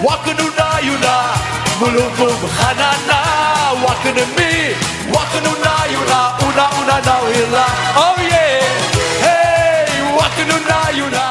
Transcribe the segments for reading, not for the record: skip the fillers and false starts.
Wakanuna yuna, mulungu hanana. Wakanami, wakanuna yuna, una una na ila. Oh yeah, hey, wakanuna yuna.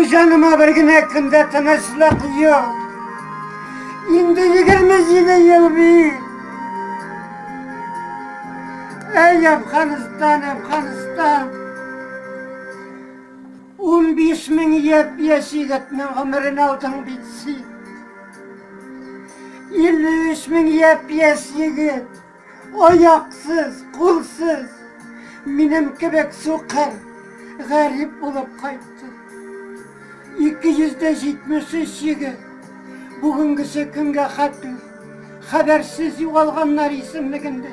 Җаныма бер генә көндә тынычлык юк. Инде 27 ел бит. Әй, Әфганстан, Әфганстан. 15 мең япь-яшь егетнең гомерен алдың бит син. 53 мең япь-яшь егет, аяксыз, кулсыз, минем кебек сукыр, гарип булып кайтты. 273 егет бүгенгесе көнгә хәтле хәбәрсез югалганнар исемлегендә.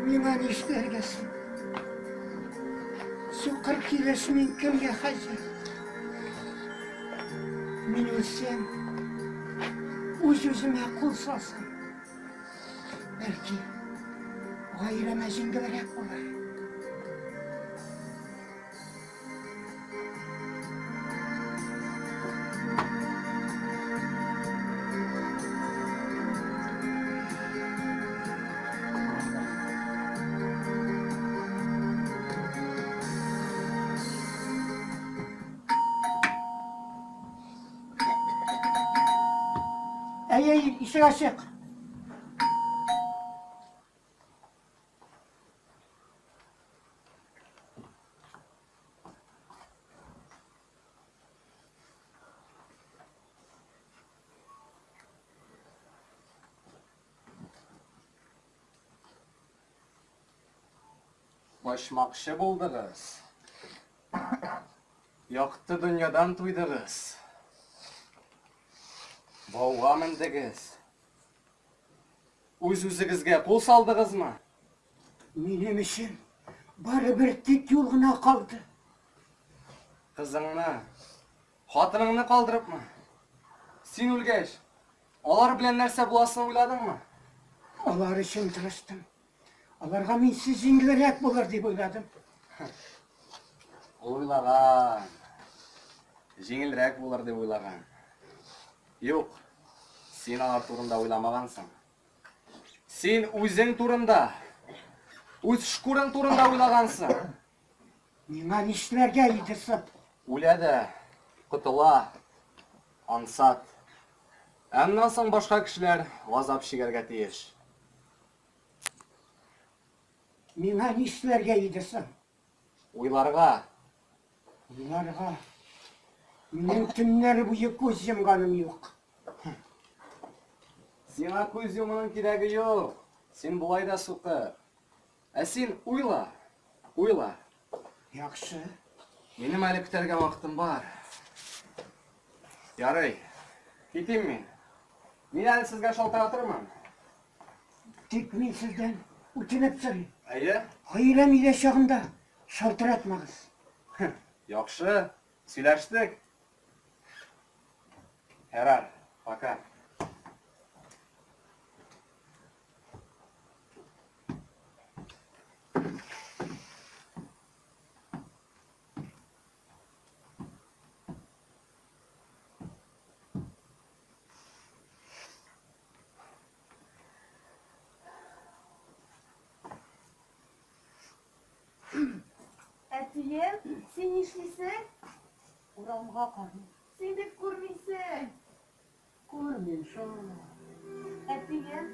Миңа нишләргә соң? Сукыр килеш мин кемгә хаҗәт? Мин үлсәм, үз-үземә кул салсам, бәлки, гаиләмә җиңелрәк булыр. Әй, ишек ачык. Качмакчы булдыгыз. Якты дөньядан туйдыгыз. Бауга мендегез. Үз-үзегезгә кул салдыгызмы? Минем өчен бары бер тик юл гына калды. Кызыңны, хатыныңны калдырыпмы? Син үлгәч, алар белән нәрсә буласын уйладыңмы? Алар өчен тырыштым. Аларга минсез җиңелрәк булыр дип уйладым. Уйлаган. Җиңелрәк булыр дип уйлаган. Юк, син алар турында уйламагансың. Син үзең турында, үз шкураң турында уйлагансың. Миңа нишләргә иде соң? Үлә дә, котыла, ансат. Аннан соң башка кешеләр газап чигәргә тиеш. Миңа нишләргә иде соң? Уйларга. Уйларга. Минем төннәр буе күз йомганым юк. Сиңа күз йомуның кирәге юк. Син болай да сукыр. Ә син уйла, уйла. Яхшы. Минем әле көтәргә вакытым бар. Ярый. Китим мин. Мин әле сезгә шалтыратырмын. Тик мин сездән үтенеп сорыйм. Әйе? Гаиләм өйдә чагында шалтыратмагыз. Яхшы, сөйләштек. Ярар, пока. Әтием, син нишлисең? Урамга карыйм. Син бит күрмисең. Күрмим шул. Әтием,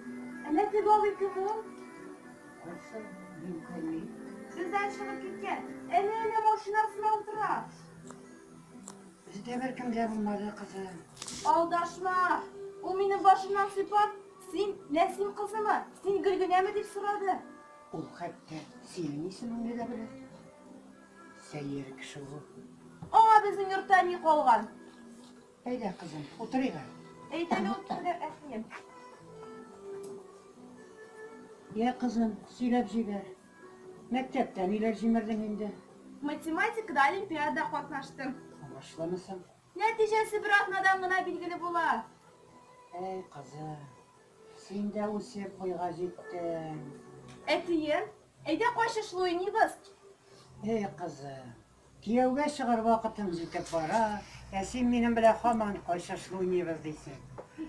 әллә теге абый кем ул? Кайсы? Мин күрмим. Бездән чыгып киткән. Әнә, әнә машинасына утыра. Бездә беркем дә булмады, кызым. Алдашма! Ул минем башымнан сыйпап, син Нәсим кызымы, син Гөлгенәме дип сорады. Ул хәтта синең исемеңне дә белә. Сәер кеше ул. Аңа безнең йортта ни калган? Әйдә, кызым, утырыйк әле. Әйдә әле утыр, әтием. Йә, кызым, сөйләп җибәр. Мәктәптә ниләр җимердең инде? Математикада олимпиадада катнаштым. Уңышлымы соң? Нәтиҗәсе бер атнадан гына билгеле була. Әй, кызым, син дә үсеп буйга җиттең. Әтием, әйдә качышлы уйныйбыз. Әй, кызым, кияүгә чыгар вакытым җитеп бара, ә син минем белән һаман качышлы уйныйбыз дисең.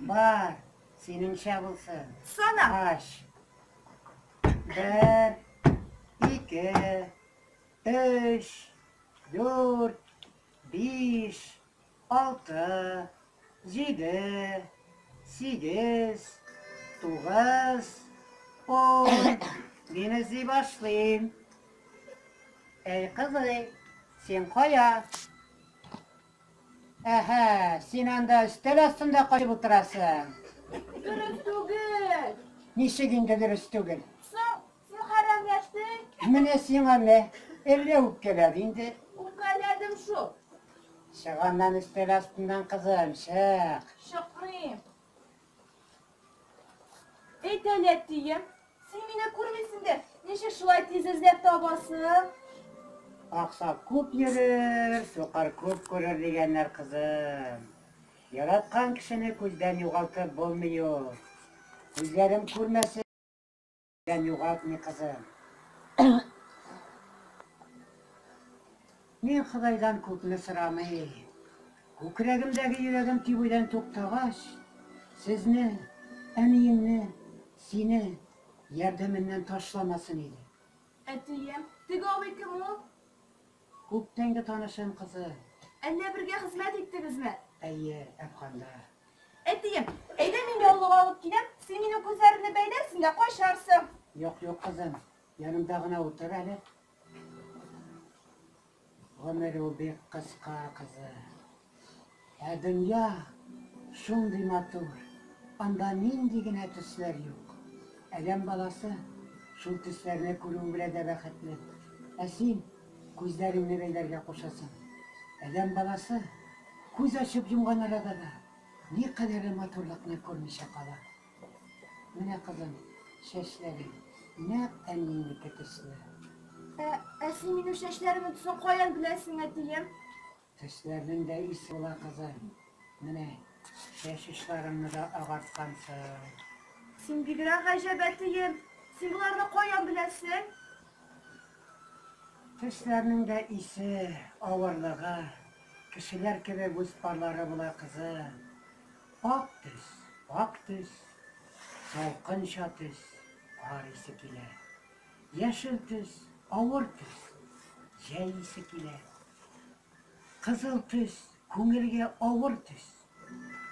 Бар, синеңчә булсын. Сана. Кач. Бер, ике, өч, дүрт, биш, алты, җиде, сигез, тугыз, ун. Мин эзли башлыйм. Әй, кызый, син кая? Әһә, син анда өстәл астында качып утырасың. Дөрес түгел. Ничек инде дөрес түгел? Соң, син хәрәмләштең. Менә сиңа мә, әллә үпкәләде инде. Үпкәләдем шул. Чык аннан өстәл астыннан, кызым, чык. Чыкмыйм. Әйт әле, әтием, син мине күрмисең дә, ничек шулай тиз эзләп табасың? Аксак күп йөрер, сукыр күп күрер дигәннәр, кызым. Яраткан кешене күздән югалтып булмый ул. Күзләрем күрмәсен, күздән югалтмый, кызым. Мин Ходайдан күпне сорамыйм. Күкрәгемдәге йөрәгем тибүдән туктагач, сезне, әниеңне, сине ярдәменнән ташламасын иде. Әтием, теге абый кем ул? Күптәнге танышым, кызым. Әллә бергә хезмәт иттегезме? Әйе, Әфганда. Әтием, әйдә мин яулык алып киләм, син минем күзләремне бәйләрсең дә качарсың. Юк, юк, кызым, янымда гына утыр әле. Гомер ул бик кыска, кызым. Ә дөнья шундый матур, анда нинди генә төсләр юк. Адәм баласы шул төсләрне күрүе белән дә бәхетле. Ә син күзләреңне бәйләргә кушасың. Адәм баласы күз ачып йомган арада да никадәрле матурлыкны күрмичә кала. Менә, кызым, чәчләрең нәкъ әниеңнеке төсле. Ә, ә син минем чәчләремнең төсен каян беләсең, әтием? Төсләрнең дә исе була, кызым. Менә, чәч очларыңны да агарткансың. Син бигрәк гаҗәп, әтием. Син боларны каян беләсең? Төсләрнең дә исе, авырлыгы, кешеләр кебек үз парлары була, кызым. Ак төс, пакь төс, салкынча төс, кар исе килә. Яшел төс, авыр төс, җәй исе килә. Кызыл төс, күңелгә авыр төс,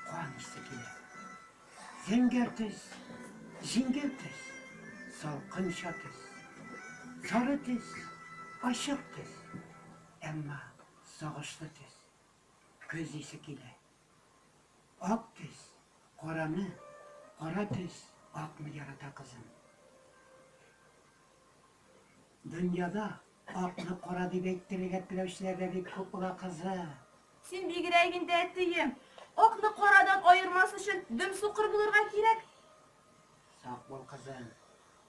кан исе килә. Зәңгәр төс, җиңел төс, салкынча төс. Сары төс, ачык төс, әмма сагышлы төс, көз исе килә. Ак төс, караны, кара төс акны ярата, кызым. Дөньяда акны кара дип әйттерергә теләүчеләр дә бик күп була, кызым. Син бигрәк инде, әтием. Акны карадан аермас өчен дөм сукыр булырга кирәк. Сак бул, кызым.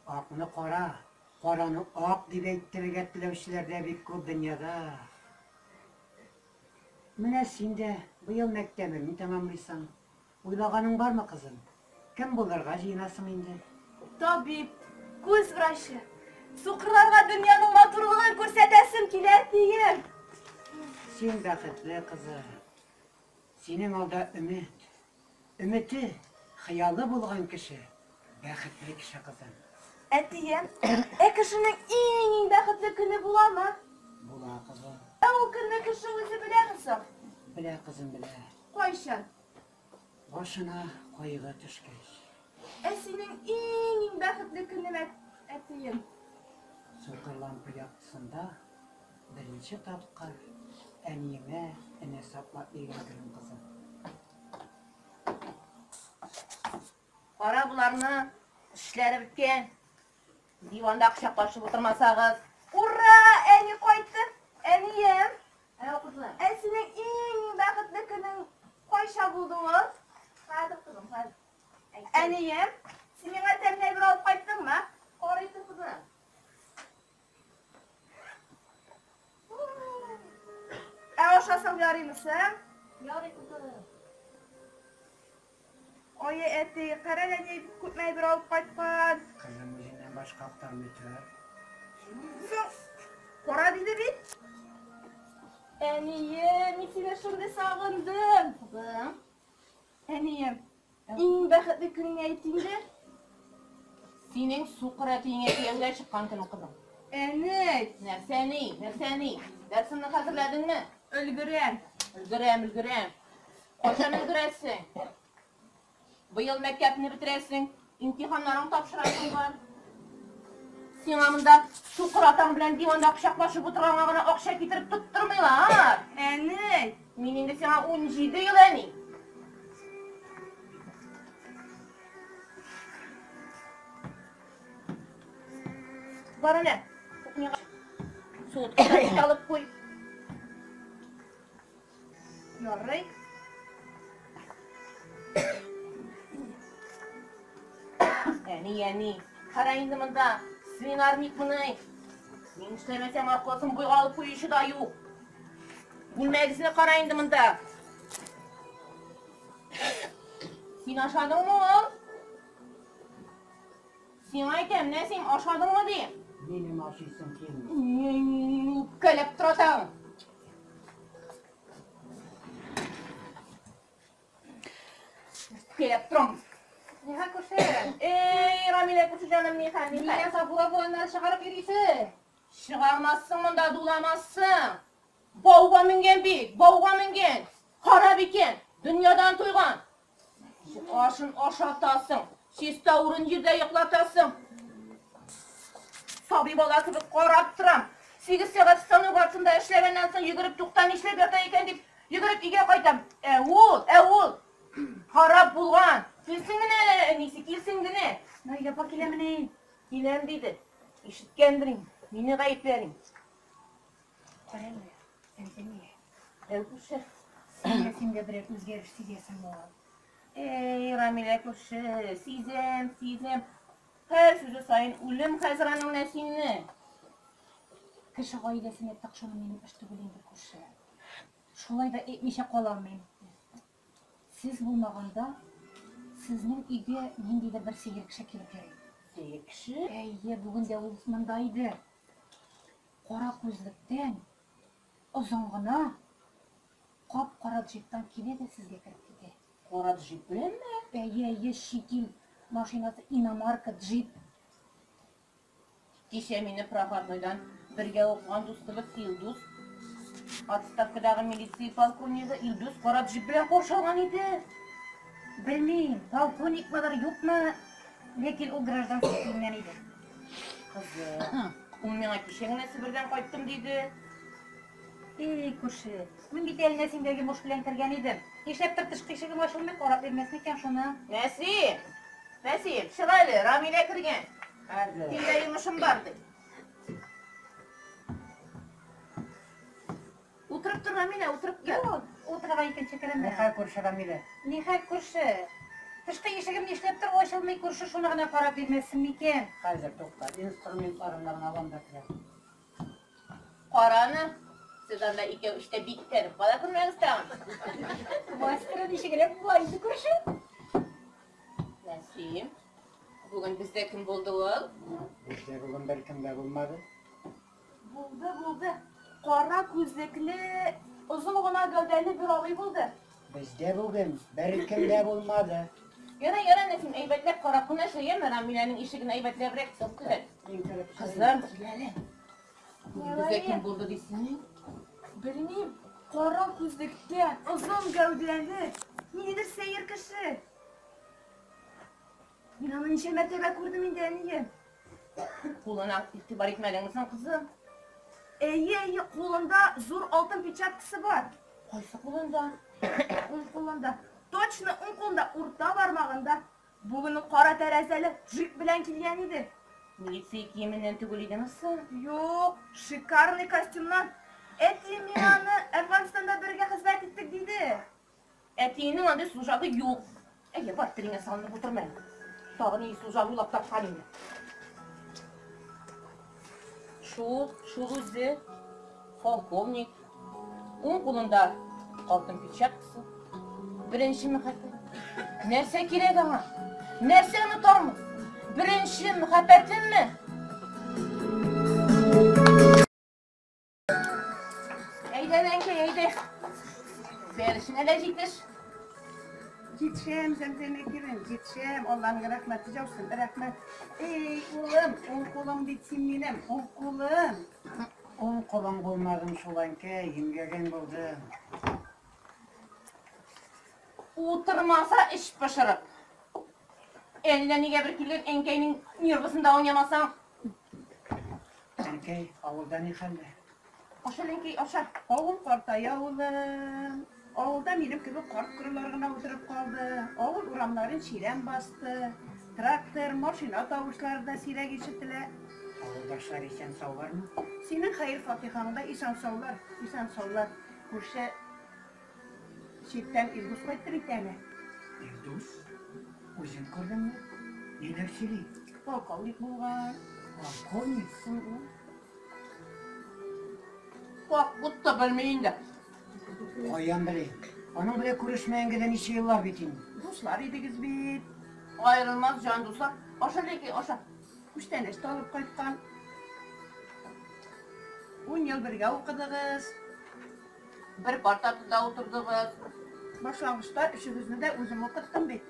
Акны кара, караны ак дип әйттерергә теләүчеләр дә бик күп дөньяда. Менә син дә быел мәктәбеңне тәмамлыйсың. Уйлаганың бармы, кызым? Кем булырга җыенасың инде? Табиб, күз врачы. Сукырларга дөньяның матурлыгын күрсәтәсем килә, әтием. Син бәхетле, кызым. Синең алда өмет. Өмете, хыялы булган кеше, бәхетле кеше, кызым. Әтием, ә кешенең иң-иң бәхетле көне буламы? Була, кызым. Ә ул көнне кеше үзе беләме соң? Белә, кызым, белә. Кайчан? Башына кайгы төшкәч. Ә синең иң-иң бәхетле көнең, әтием? Сукыр лампа яктысында беренче тапкыр әниемә энә саплап биргән көнем, кызым. Кара боларны, эшләре беткән. Диванда кочаклашып утырмасагыз. Ура! Әни кайтты! Әнием! Ә, кызым. Ә синең иң бәхетле көнең кайчан булды ул? Хәзер, кызым, хәзер. Әнием, син миңа тәмле әйбер алып кайттыңмы? Карыйсың, кызым. Ә ашасаң ярыймы соң? Ярый, кызым. Ой, әти, кара әле, әни күпме әйбер алып кайткан. Кызым үзеннән башка актармый тор. Соң, кара диде бит. Әнием, мин сине шундый сагындым. Кызым. Әнием, иң бәхетле көнеңне әйт инде. Синең сукыр әтиеңә кияүгә чыккан көнең, кызым. Әни, Нәрсә ни? Нәрсә ни? Дәресеңне хәзерләдеңме? өлгерәм. Өлгерәм, өлгерәм. Кайчан өлгерәсең? Быел мәктәпне бетерәсең, имтиханнарың тапшырасың бар. Сиңа монда сукыр атаң белән диванда кочаклашып утырганга гына акча китереп тоттырмыйлар. Әни, Мин инде сиңа 17 ел әни. Бар әнә, кухняга суыткычта алып куй. ярый. Әни, әни, кара инде монда, свинарник моны. Мин эшләмәсәм, аркасын буйга алып куючы да юк. Бүлмәгезне кара инде монда. Син ашадыңмы ул? Сиңа әйтәм, Нәсим, ашадыңмы дим. Минем ашыйсым килми. Үпкәләп торатаң. Үпкәләп торам. Нихәл күрше? Эй, Рамилә күрше җаным, нихәл, Нигә нихәл? Сафура буыннан чыгарып йөрисең? Чыгармассың монда, дуламассың. Бауга менгән бит, бауга менгән. Харап икән, дөньядан туйган. Ашын ашатасың, чиста урын җирдә йоклатасың. Сабый бала кебек карап торам. 8 сәгать станок артында эшләгәннән соң йөгереп тукта нишләп ята икән дип, йөгереп өйгә кайтам. Ә ул, ә ул харап булган. Килсен генә әле, әнисе, килсен генә. Наилә апа киләмени? Киләм диде. Ишеткәндер инде. Мине гаепләр инде. Кара әле, Зәмзәмия. Әй, күрше. Син дә син дә берәр үзгәреш сизәсеңме ул? Эй, Рамилә күрше, сизәм, сизәм. Һәр сүзе саен үлем хәзер аның Нәсимне. Кеше гаиләсенә тыкшыну минем эш түгел инде, күрше. Шулай да әйтмичә кала алмыйм. Сез булмаганда, сезнең өйгә ниндидер бер сәер кеше килеп йөри. Сәер кеше? Әйе, бүген дә ул монда иде. Кара күзлектән, озын гына, кап-кара джиптан килә дә сезгә кереп китә. Кара джип беләнме? Әйе, әйе, чит ил машинасы, иномарка, джип. Кичә мине проходнойдан бергә укыган дустыбыз Илдус, отставкадагы милиция полковнигы Илдус кара джип белән каршы алган иде. Белмим, полковникмыдыр, юкмы, ләкин ул гражданский киемнән иде. Кызым, ул миңа кичә генә Себердән кайттым диде. Эй, күрше, мин бит әле Нәсимгә йомыш белән кергән идем. Нишләптер тышкы ишегем ачылмый, карап бирмәс микән шуны? Нәсим, Нәсим, чык әле, Рамилә кергән. Хәзер. Синдә йомышым бар ди. Утырып тор, Рамилә, утырып тор. Юк, утырырга икенче керемдә. Нихәл күрше Рамилә? Нихәл күрше? Тышкы ишегем нишләптер ачылмый, күрше, шуны гына карап бирмәссең микән? Хәзер тукта, инструментларымны гына алам да керәм. Кара аны, сез анда икәү эштә бик тәреп кала күрмәгез тагын. Мастеры ничегрәк була инде, күрше? Нәсим, бүген бездә кем булды ул? Бездә бүген беркем дә булмады. Булды, булды. Кара күзлекле, озын гына гәүдәле бер абый булды. Бездә бүген беркем дә булмады. Яра, яра, Нәсим, әйбәтләп карап кына эшлә, яме, Рамиләнең ишеген әйбәтләбрәк төзәт. Мин кереп Кызым, кил әле. Безгә кем булды дисең? Белмим, кара күзлектән, озын гәүдәле, ниндидер сәер кеше. Мин аны ничә мәртәбә күрдем инде, әнием. Кулына игътибар итмәдеңме соң, кызым? Әйе, әйе, кулында зур алтын печаткасы бар. Кайсы кулында? Уң кулында. Точно уң кулында, урта бармагында. Бүген ул кара тәрәзәле джип белән килгән иде. Милиция киеменнән түгел идеме соң? Юк, шикарный костюмнан. Әти мин аны Әфганстанда бергә хезмәт иттек диде. Әтиеңнең андый служагы юк. Әйе, бар, телеңә салынып утырма. Тагы ни служак уйлап тапкан инде. Шул, шул үзе. Полковник. Уң кулында алтын перчаткасы. Беренче мәхәббәт. Нәрсә кирәк аңа? Нәрсә онытамыз? Беренче мәхәббәтемме? Әйдә, әнкәй, әйдә. Бәлешенә дә җитеш. Җитешәм, Зәмзәмә килен, җитешәм. Алланың рәхмәте яусын, рәхмәт. Эй, улым, уң кулым бит син минем, уң кулым. Уң кулың булмадым шул, әнкәй, имгәгән булды. Утырмаса эш пошырып. Әллә нигә бер килгән әнкәйнең нервысында уйнамасаң. Әнкәй, авылда ни хәлдә? Аша, әнкәй, аша. Авыл картая, улым. Авылда минем кебек карт корылар гына утырып калды. Авыл урамнарын чирәм басты. Трактор, машина тавышлары да сирәк ишетелә. Авылдашлар исән саулармы? Синең хәер фатихаңда исән саулар, исән саулар. Күрше читтән Илдус кайтты бит әле. Илдус? Үзең күрдеңме? Ниләр сөйли? Полковник булган. Полковник? Как будто белми инде. Каян белим? Аның белән күрешмәгәнгә дә ничә еллар бит инде. Дуслар идегез бит. Аерылмас җан дуслар. Аша, әнкәй, аша. Күчтәнәч тә алып кайткан. 10 ел бергә укыдыгыз. Бер партада утырдыгыз. Башлангычта өчегезне дә үзем укыттым бит.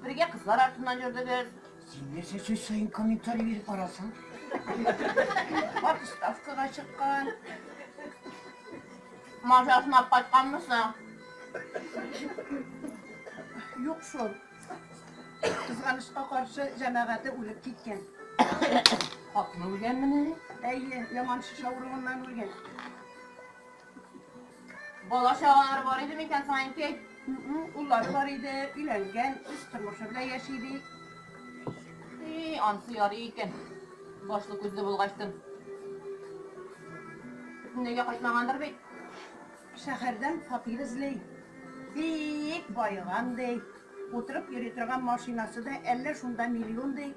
Бергә кызлар артыннан йөрдегез. Син нәрсә сүз саен комментарий биреп барасың? Отставкага чыккан. Мажасын алып кайтканмы соң? Юк шул. Кызганычка каршы, җәмәгате үлеп киткән. Хатыны үлгәнмени? Әйе, яман шеш авыруыннан үлгән. Бала чагалары бар иде микән соң, әнкәй? Уллары бар иде, өйләнгән, үз тормышы белән яши ди. И, ансы ярый икән. Башлы күзле булгачтын. Бөтенләйгә кайтмагандыр бит. Шәһәрдән фатир эзли. Бик баеган ди. Утырып йөри торган машинасы да әллә шунда миллион ди.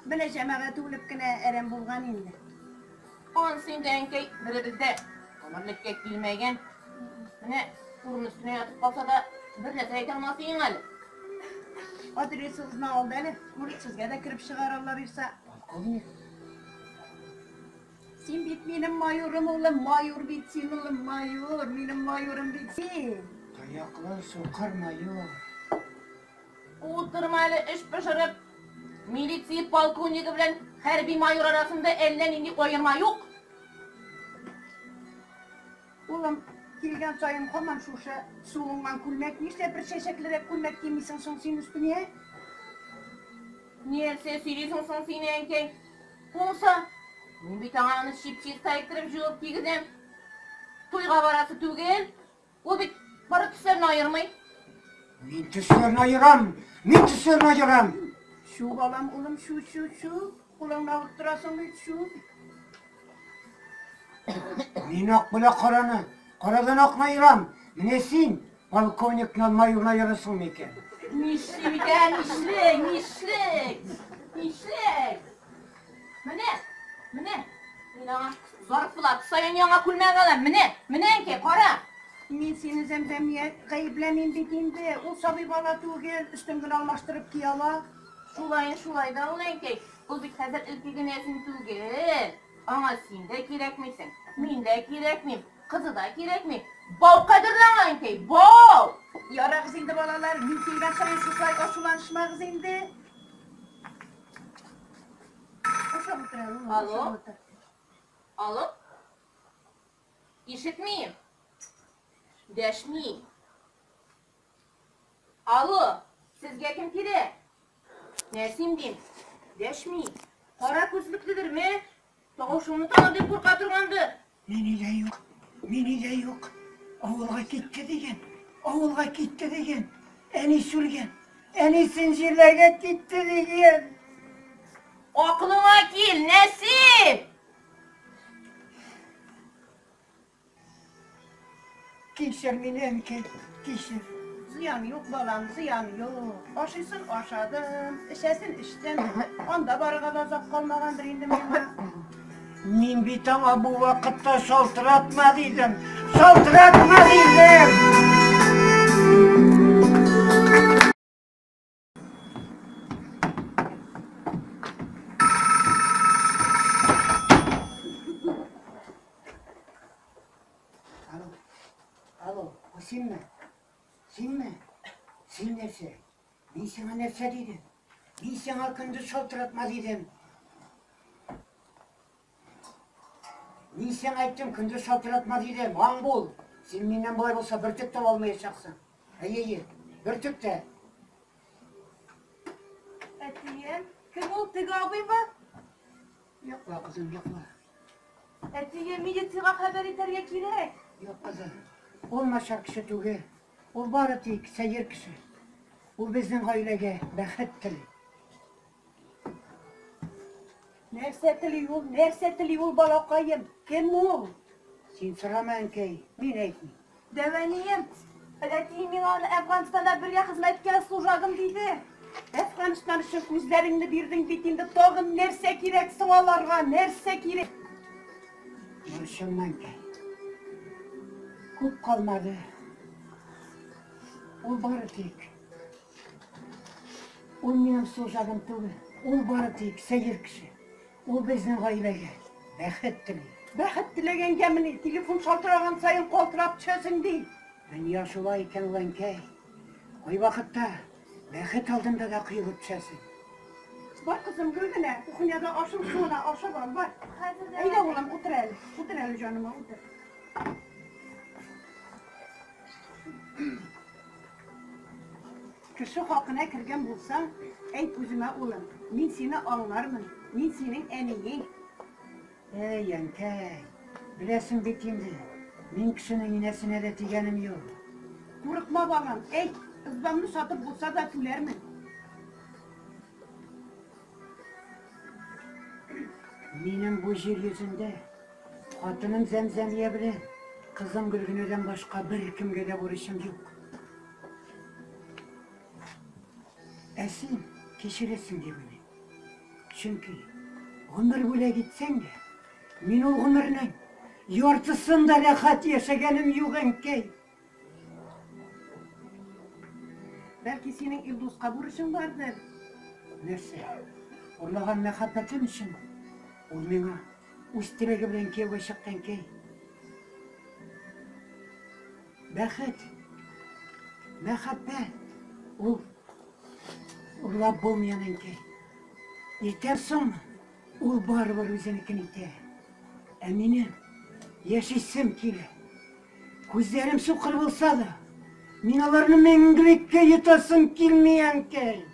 Менә җәмәгате үлеп кенә әрәм булган инде. Ансы инде, әнкәй, беребез дә гомерлеккә килмәгән. Менә урын өстенә ятып калса да, бер нәрсә әйтә алмас идең әле. Адресыгызны алды әле. Может, сезгә дә кереп чыгар, Алла бирсә. Полковник? Син бит минем майорым, улым, майор бит син, улым, майор, минем майорым бит син. Таяклы сукыр майор. Утырма әле эш пешереп. Милиция полковнигы белән хәрби майор арасында әллә нинди аерма юк. Улым, килгән саен һаман шушы суынган күлмәк, нишләп бер чәчәклерәк күлмәк кимисең соң син өстеңә? Нәрсә сөйлисең соң син, әнкәй? Булса, мин бит аңа аны чип-чиста иттереп җуып кигезәм. Туйга барасы түгел. Ул бит бары төсләрне аермый. Мин төсләрне аерам! Мин төсләрне аерам! Чү, балам, улым, чү, чү, чү. Кулыңны алып торасың бит, чү. Мин ак белән караны, карадан акны аерам. Менә син полковникны майорны аерасың микән? Нишлим икән, нишлик, нишлик, нишлик? Менә, менә, мин аңа зарплата саен яңа күлмәк алам. Менә, менә, әнкәй, кара. Мин сине, Зәмзәмия, гаепләмим бит инде. Ул сабый бала түгел, өстен генә алмаштырып кия ала. Шулай, шулай да ул, әнкәй. Ул бит хәзер элекке генәсен түгел. Аңа син дә кирәкмисең, мин дә кирәкмим, кызы да кирәкми. Бау кадерле аңа, әнкәй, бау! Ярагыз инде, балалар, мин килгән саен шушылай ачуланышмагыз инде. Ашап утыр әле, улым, Алло? ашап утыр. Алло? Ишетмим. Дәшми. Алло, сезгә кем кирәк? Нәсим дим. Дәшми. Кара күзлекледерме? Тавышыңны таныр дип курка торгандыр. Мин өйдә юк, мин өйдә юк. Авылга китте диген, авылга китте диген. Әнисе үлгән, әнисен җирләргә китте диген. Акылыңа кил, Нәсим! Кичер мине, әнкәй, кичер. Зыян юк, балам, зыян юк. Ашыйсын ашадым, эчәсен эчтем. Анда барырга да озак калмагандыр инде миңа. Мин бит аңа бу вакытта шалтыратма дидем. Шалтыратма дидем! Алло, алло, бу синме? Синме? Син нәрсә? Мин сиңа нәрсә дидем? Мин сиңа көндез шалтыратма дидем. Мин сиңа әйттем, көндез шалтыратма дидем. Аң бул. Син миннән болай булса бөртек тә алмаячаксың. Әйе, әйе, бөртек тә. Әтием, кем ул, теге абыймы? Йокла, кызым, йокла. Әтием, милициягә хәбәр итәргә кирәк. Юк, кызым. Ул начар кеше түгел. Ул бары тик сәер кеше. Ул безнең гаиләгә бәхет тели. Нәрсә тели ул? Нәрсә тели ул, балакаем? Кем ул? Син сорама, әнкәй, мин әйтмим. Дәү әнием, әтием миңа аны Әфганстанда бергә хезмәт иткән служагым диде. Әфганстан өчен күзләреңне бирдең бит инде, тагын нәрсә кирәк соң аларга? Нәрсә кирәк? Борчылма, әнкәй. Күп калмады. Ул бары тик. Ул минем служагым түгел. Ул бары тик сәер кеше. Ул безнең гаиләгә бәхет тели. Бәхет теләгәнгәмени телефон шалтыраган саен калтырап төшәсең ди. Дөнья шулай икән ул, әнкәй. Кайвакытта бәхет алдында да коелып төшәсең. Бар, кызым, Гөлгенә, кухняда ашың суына, ашап ал, бар. Хәзер дә. Әйдә, улым, утыр әле. Утыр әле, җаныма, утыр. Кеше хакына кергән булсаң, әйт үземә, улым. Мин сине аңлармын. Мин синең әниең. Әй, әнкәй, беләсең бит инде, мин кешенең инәсенә дә тигәнем юк. Курыкма, балам, әйт, избамны сатып булса да түләрмен. Минем бу җир йөзендә хатыным Зәмзәмия белән кызым Гөлгенәдән башка беркемгә дә бурычым юк. Ә син кичерерсең дип уйлыйм. Чөнки гомер бүләк итсәң дә, мин ул гомернең яртысын да рәхәт яшәгәнем юк, әнкәй. Бәлки синең Илдуска бурычың бардыр? Нәрсә? Урлаган мәхәббәтем өчен ул миңа үз теләге белән кияүгә чыкты, әнкәй. Бәхет, мәхәббәт ул урлап булмый аны, әнкәй. Иртә соңмы, ул барыбер үзенекен итә. Ә минем яшисем килә. Күзләрем сукыр булса да, мин аларны мәңгелеккә йотасым килми, әнкәй.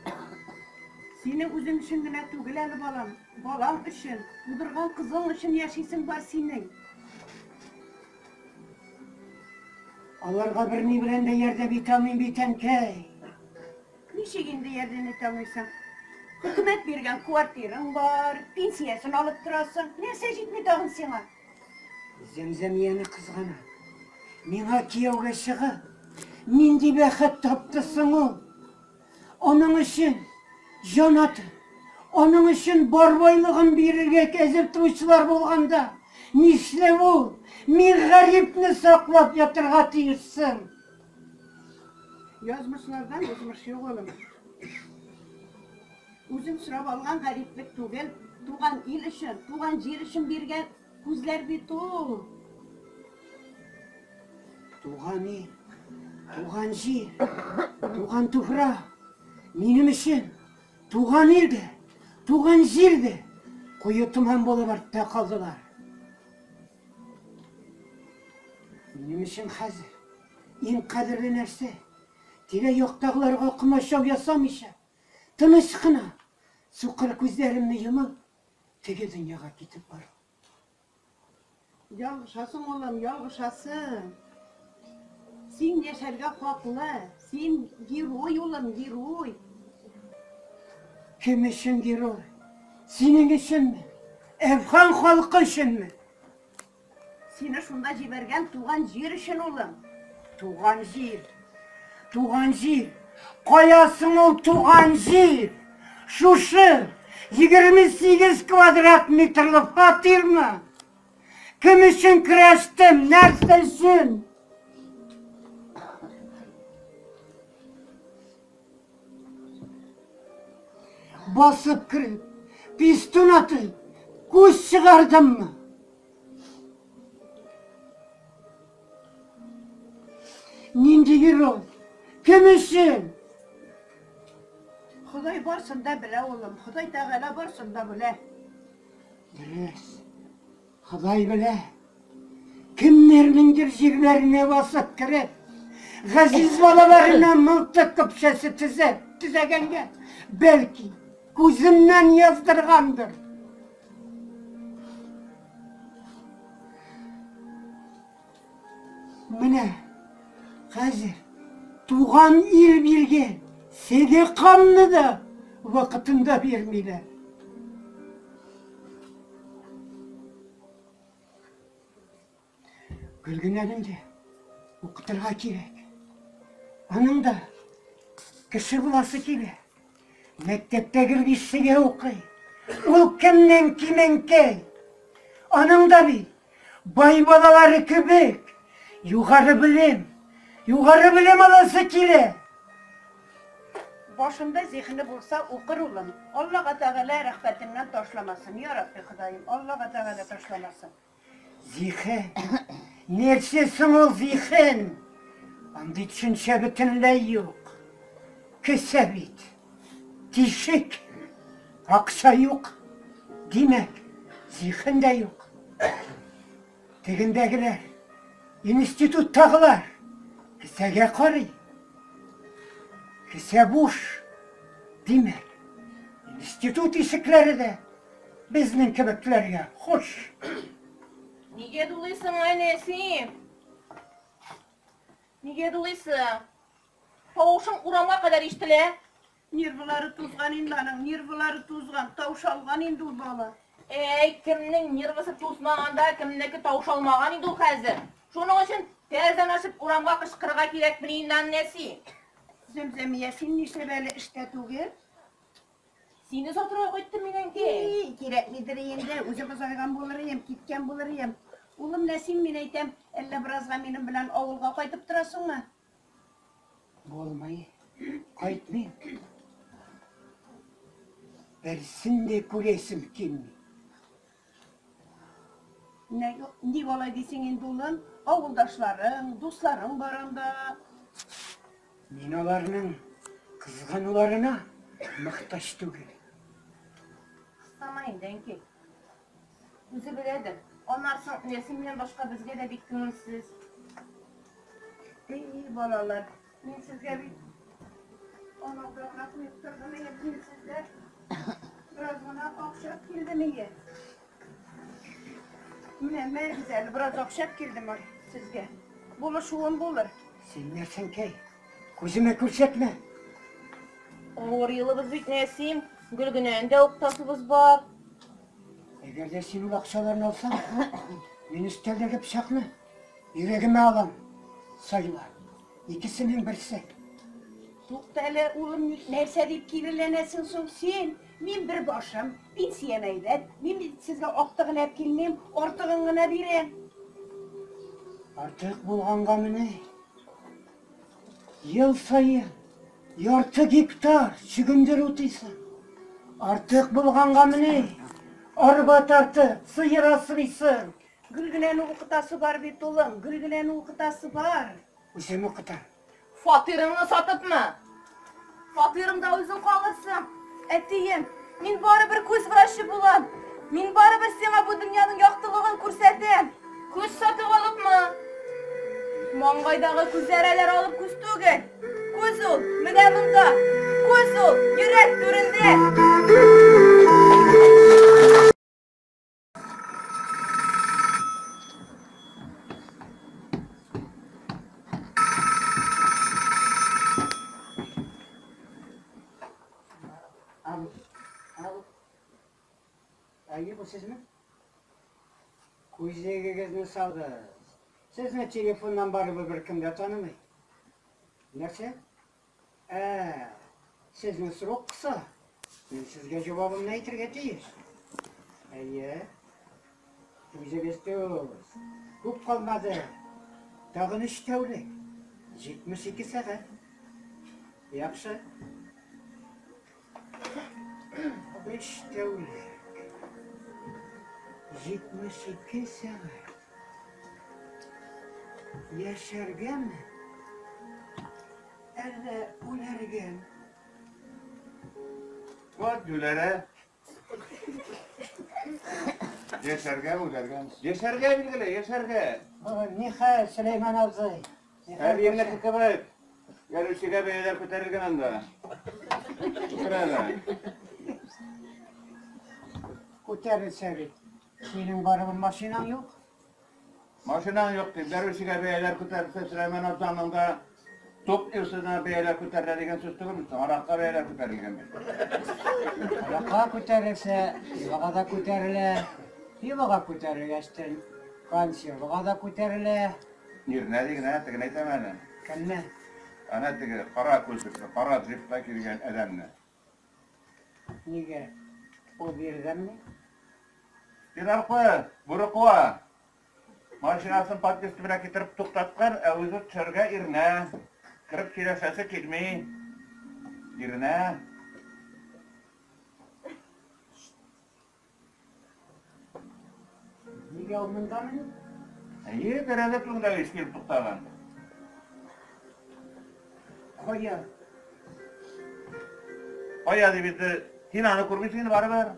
Синең үзең өчен генә түгел әле, балам. Балаң өчен, тудырган кызың өчен яшисең бар синең. Аларга берни белән дә ярдәм итә алмыйм бит, әнкәй. Ничек инде ярдәм итә алмыйсың? Хөкүмәт биргән квартираң бар, пенсиясен алып торасың. Нәрсә җитми тагын сиңа? Зәмзәмияне кызгана. Миңа кияүгә чыгып, нинди бәхет тапты соң ул? Аның өчен җан атып, аның өчен бар байлыгын бирергә әзер торучылар булганда, нишләп ул мин гарипне саклап ятырга тиеш соң? Язмышлардан узмыш юк, улым. Үзең сорап алган гариплек түгел, туган ил өчен, туган җир өчен биргән күзләр бит ул. Туган ил, туган җир, туган туфрак. Минем өчен туган ил дә, туган җир дә куе томан булып артта калдылар. Минем өчен хәзер иң кадерле нәрсә, тирә-яктагыларга комачау ясамыйча, тыныч кына, сукыр күзләремне йомып, теге дөньяга китеп бару. Ялгышасың, улым, ялгышасың. Син яшәргә хаклы. Син герой, улым, герой. Кем өчен герой? Синең өченме? Әфган халкы өченме? Сине шунда җибәргән туган җир өчен, улым. Туган җир. Туган җир. Кая соң ул туган җир? Шушы 28 квадрат метрлы фатирмы? Кем өчен көрәштем? Нәрсә өчен? Басып кереп, пистон атып, күз чыгардыммы? Нинди герой? Кем өчен? Ходай барсын да белә, улым. Ходай Тәгалә барсын да белә. Дөрес. Ходай белә. Кемнәрнеңдер җирләренә басып кереп, газиз балаларына мылтык көпшәсе төзәп, төзәгәнгә, бәлки, күземнән яздыргандыр. Менә хәзер туган ил биргән сәдакамны да вакытында бирмиләр. Гөлгенәнең дә укытырга кирәк. Аның да кеше буласы килә. Мәктәптә гел бишсегә укый. Ул кемнең кименкәй? Аның да бит бай балалары кебек югары белем, югары белем аласы килә. Башында зиһене булса, укыр улым. Аллага Тәгалә рәхмәтеннән ташламасын. Я Рабби Ходаем, Аллага Тәгалә ташламасын. Зиһен. Нәрсә соң ул зиһен? Андый төшенчә бөтенләй юк. Кесә бит. Тишек. Акча юк. Димәк, зиһен дә юк. Тегендәгеләр, институттагылар кесәгә карый. Кесә буш. Димәк, институт ишекләре дә безнең кебекләргә хуш. Нигә дулыйсың әле син? Нигә дулыйсың? Тавышың урамга кадәр ишетелә. Нервылары тузган инде аның, нервылары тузган, таушалган инде ул бала. Әй, кемнең нервысы тузмаган да, кемнеке таушалмаган инде ул хәзер. Шуның өчен тәрәзәне ачып урамга кычкырырга кирәкмени инде аны, Нәси? Зәмзәмия, син нишләп әле эштә түгел? Сине озатырга кайттым мин, әнкәй. И, кирәкмидер инде, үзем озайган булыр идем, киткән булыр идем. Улым Нәсим, мин әйтәм, әллә беразга минем белән авылга кайтып торасыңмы? Булмый, кайтмыйм. Берсен дә күрәсем килми. Ник алай дисең инде, улым? Авылдашларың, дусларың бар анда. Мин аларның кызгануларына мохтаҗ түгел. Кыстама инде, әнкәй. Үзе беләдер. Аннан соң Нәсим белән башка безгә дә бик күңелсез. Эй, балалар, мин сезгә бит анауда гына куеп тордым, әйе, мин сезгә бераз гына акча килдем, әйе. Менә, мәгез әле, бераз акча килдем сезгә. Булышуым булыр. Син нәрсәнкәй? Күземә күрсәтмә. Авыр елыбыз бит, Нәсим. Гөлгенәне дә укытасыбыз бар. Әгәр дә син ул акчаларны алсаң, мин өстәлдәге пычакны йөрәгемә алам. Сайла. Икесенең берсе. Тукта әле, улым, нәрсә дип киреләнәсең соң син? Мин бер башым, пенсиям әйбәт. Мин бит сезгә актыгын әп килмим, артыгын гына бирәм. Артык булганга менә. Ел саен ярты гектар чөгендер утыйсың. Артык булганга менә. Арба тартып, сыер асрыйсың. Гөлгенәне укытасы бар бит, улым, Гөлгенәне укытасы бар. Үзем укытам. Фатирыңны сатыпмы? Фатирыңда үзең калырсың. Әтием, мин барыбер күз врачы булам. Мин барыбер сиңа бу дөньяның яктылыгын күрсәтәм. Күз сатып алыпмы? Маңгайдагы күзәрәләр алып күз түгел. Күз ул, менә монда. Күз ул, йөрәк түрендә. Алло. Алло. Әйе, бу сезме? Күзлегегезне салдыгыз. Сезне телефоннан барыбер беркем дә танымый. Нәрсә? Ә, сезне срок кыса. Мин сезгә җавабымны әйтергә тиеш. Әйе. Үзегез түз. Күп калмады. Тагын өч тәүлек. 72 сәгать. Яхшы. Өч тәүлек. 72 сәгать. Яшәргәме? Әллә үләргәме? Вот юләре. Яшәргә, үләргә. Яшәргә билгеле, яшәргә. Нихәл, Сөләйман абзый? Әбиеңнеке кебек. Гәрүчегә бәяләр күтәрелгән анда. Күтәрәләр. Күтәрелсә бит. Синең барыбер машинаң юк. Машинаң юк дип, гәрүчегә бәяләр күтәрелсә, Сөләйман абзаңның да топливосына бәяләр күтәрелә дигән сүз түгелме соң? Аракка бәяләр күтәрелгән бит. Аракка күтәрелсә, пивога да күтәрелә. Пивога күтәрелгәчтен, консервага да күтәрелә. Иренә диген, ә, тегене әйтәм әле. Кемне? Әнә теге кара күзлекле, кара джипта килгән адәмне. Нигә? Ул биредәмени? Пинаркы, бүре куа. Машинасын подъезд төбенә китереп туктаткан, ә үзе төшәргә иренә. Кереп сөйләшәсе килми. Иренә. Нигә ул мондамыни? Әйе, тәрәзә төбендә ич килеп туктаган. Кая? Кая дип инде, син аны күрмисең инде барыбер.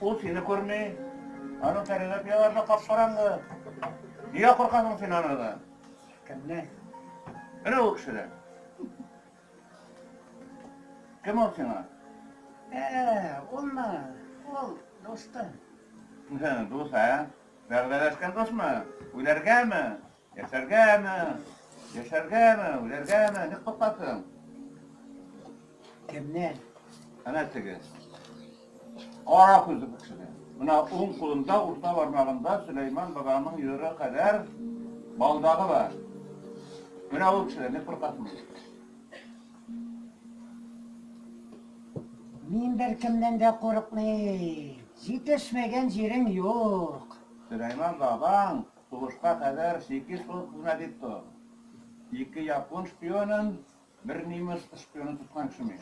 Ул сине күрми. Аның тәрәзә пыялары да кап-караңгы. Нигә куркасың син анардан? Кемнән? Менә ул кешедән. Кем ул сиңа? Ә, улмы? Ул дустым. Дус, ә? Вәгъдәләшкән дусмы? Үләргәме? Яшәргәме? Яшәргәме? Үләргәме? Ник куркасың? Кемнән? Әнә теге. Кара күзле кешедән. Менә уң кулында, урта бармагында Сөләйман бабаның йодрыгы кадәр балдагы бар. Менә ул кешедән ник куркасың? Мин беркемнән дә курыкмыйм. Җитешмәгән җирең юк. Сөләйман бабаң сугышка кадәр чекист булып хезмәт итте. Ике япон шпионын, бер немец шпионын тоткан кеше мин.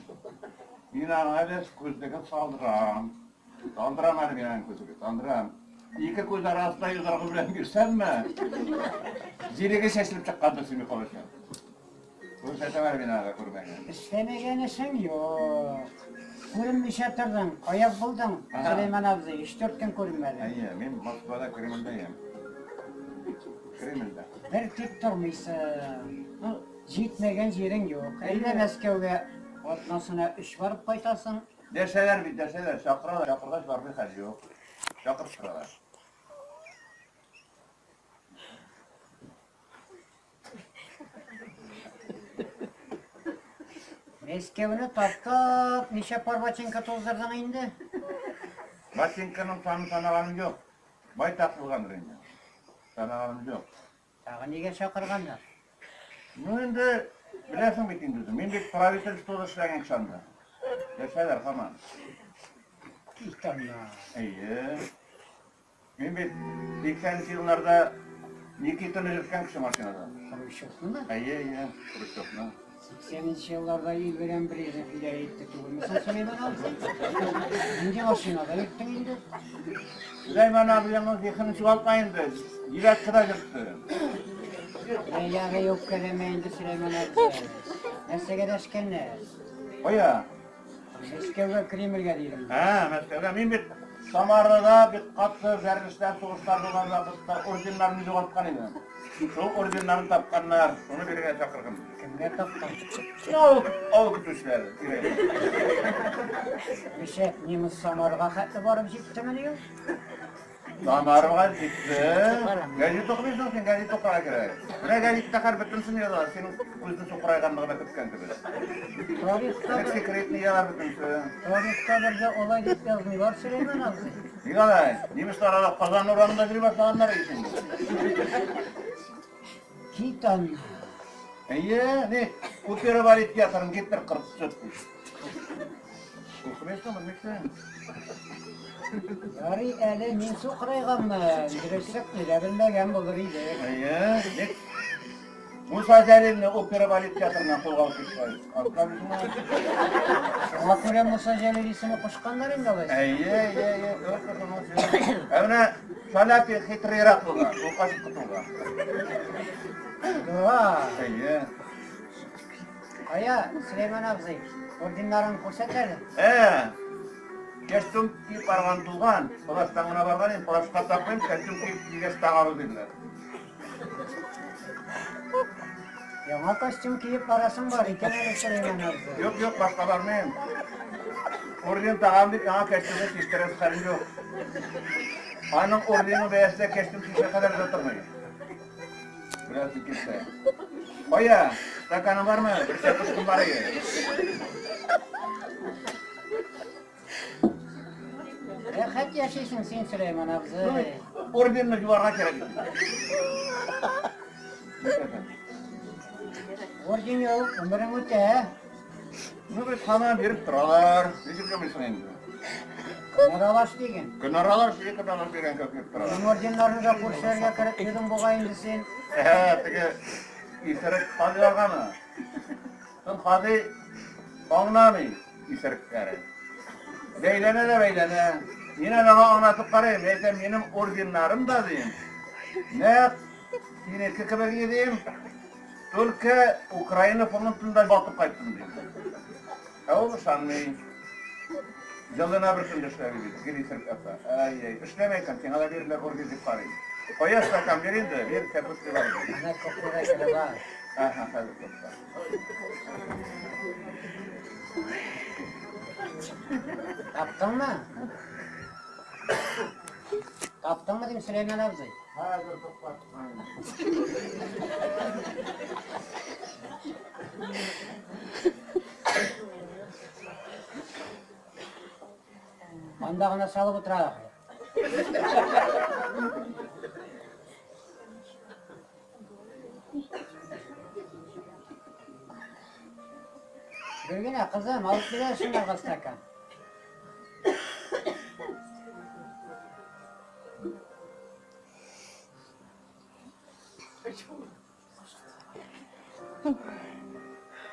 Мин аңа әле күзлеген салдырам. Салдырам әле мин аның күзлеген, салдырам. Ике күз арасында йодрыгы белән бирсәмме, җилеге чәчелеп чыккандыр син калачак. Күрсәтәм әле мин аңа күрмәгән. Эшләмәгән эшең юк. Күренмичә тордың, кая булдың, Сөләйман абзый, өч-дүрт көн күренмәдең. Әйе, мин Москвада Кремльдә идем. Кремльдә. Бер тик тормыйсың. Ну, җитмәгән җирең юк. Әйдә Мәскәүгә атнасына өч барып кайтасың. Дәшәләр бит, дәшәләр, чакыралар, чакыргач бармый хәл юк. Чакырып торалар. Мәскәүне таптап, ничә пар ботинка туздырдың инде? Ботинканың санын санаганым юк. Байтак булгандыр инде. Санаганым юк. Тагы нигә чакырганнар? Ну инде беләсең бит инде үзең. Мин бит правительствода эшләгән кеше анда. Яшәләр һаман. Кит аннан. Әйе. Мин бит 80 нче елларда Никитаны йөрткән кеше машинада. Хрущевнымы? Әйе, әйе, Хрущевны. 80 нче елларда ил белән Брежнев идарә итте түгелме соң, Сөләйман абзый? Нинди машинада йөрттең инде? Сөләйман абзыйның зиһенен чуалтма инде. Девяткада йөртте. Ярый, үпкәләмә инде, Сөләйман абзый. Нәрсәгә дәшкәннәр? Кая? Мәскәүгә, Кремльгә дидем. Ә, Мәскәүгә. Мин бит Самарада бик каты бәрелешләр, сугышлар булган вакытта орденнарны югалткан идем. Шул орденнарны тапканнар, шуны бирергә чакырган. Кемгә тапкан? Авыл, авыл көтүчеләре. Ничек, немец Самарга хәтле барып җиттемени ул? Самарга җитте. Гәзит укымыйсың син, гәзит укырга кирәк. Менә гәзиттә хәр бөтенесен яза, синең күзне сукырайганлыгына көткән кебек. Тарихта Бер секретный яза бөтенесе. Тарихта бердә алай дип язмыйлар, Сөләйман абзый. Ник алай? Немецлар ала Казан урамында йөри башлаганнар ич инде. Кит аннан. Әйе, ни, опера балет театрын Гитлер кырып төшерде. Укымыйсың, белмисең. Ярый әле мин сукырайганмын, дөресрәк нидә белмәгән булыр идек. Әйе, ник Муса Җәлилне опера балет театрыннан кулга алып киттеләр. Шуңа күрә Муса Җәлил исеме кушканнар инде алайса. Әйе, әйе, әйе, только шуның өчен. Ә менә Шаляпин хитрыйрак булган, ул качып котылган. Да. Әйе. Кая, Сөләйман абзый, орденнарын күрсәт әле. Ә, костюм киеп барган булган, плащтан гына барган идем, плащка такмыйм, костюм киеп кигәч тагабыз диделәр. Яңа костюм киеп барасың бар икән әле, Сөләйман абзый. Юк, юк, башка бармыйм. Орден тагам дип яңа костюмны чиштерәсе хәлем юк. Аның ордены бәясе дә костюм чишә кадәр дә тормый. Беләсең килсә. Кая, стаканың бармы? Бер чәкүшкем бар иде. Рәхәт яшисең син, Сөләйман абзый. Орденны юарга кирәк. Орден юк, гомерең үтә. Ну, бит һаман биреп торалар. Ничек юмыйсың инде? Көн аралаш диген. Көн аралаш, ике көн аралаш биргән кебек биреп торалар. Минем орденнарны да күршеләргә кереп йөрдең бугай инде син. Ә, теге исерек хазиларгамы? Шул хази аңламый исерекләре. Бәйләнә дә бәйләнә. Мин аңа аңлатып карыйм, әйтәм, минем орденнарым да дим. Нәкъ синеке кебек идем. Только Украина фронтында батып кайттым дим. Ә ул ышанмый. Елына бер көн эшләми бит, гел исерек ята. Ай-яй, эшләмә икән, сиңа да бирелер орден дип карыйм. Кая стакан бир инде, бир, кәпүшке бар. Менә кухняда кереп ал. Аһа, хәзер тотта. Таптыңмы? Таптыңмы дим, Сөләйман абзый? Хәзер туктаттым. Анда гына салып утыра ахры. Гөлгенә, кызым, алып кил әле шунарга стакан.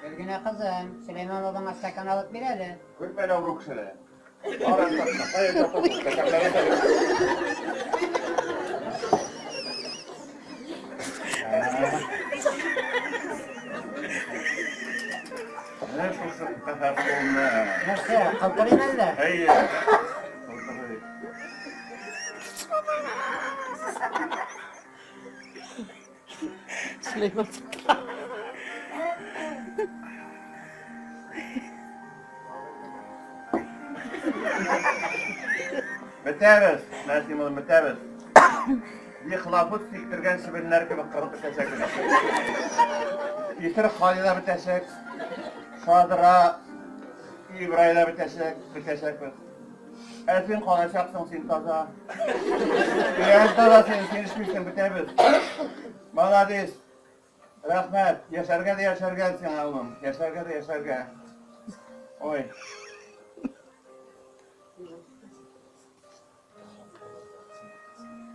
Гөлгенә, кызым, Сөләйман бабаңа стакан алып бир әле. Күрмә әле авыру кешене. Аран тапма, кая тапасың, стаканнарын да юк. Менә шушы каһәр кулны. Нәрсә, калтырыйм әллә? Әйе. Калтырый. Сөләйман. Бетәбез, Нәсим улым, бетәбез. Дихлофос сиктергән чебеннәр кебек кырылып бетәчәкбез. Исерек Хали да бетәчәк. Шадра Ибрай да бетәчәк, бетәчәкбез. Ә син калачаксың, син таза. Тирән таза син, син эчмисең, бетәбез. Молодец. Рәхмәт. Яшәргә дә яшәргә сиңа, улым. Яшәргә дә яшәргә. Ой.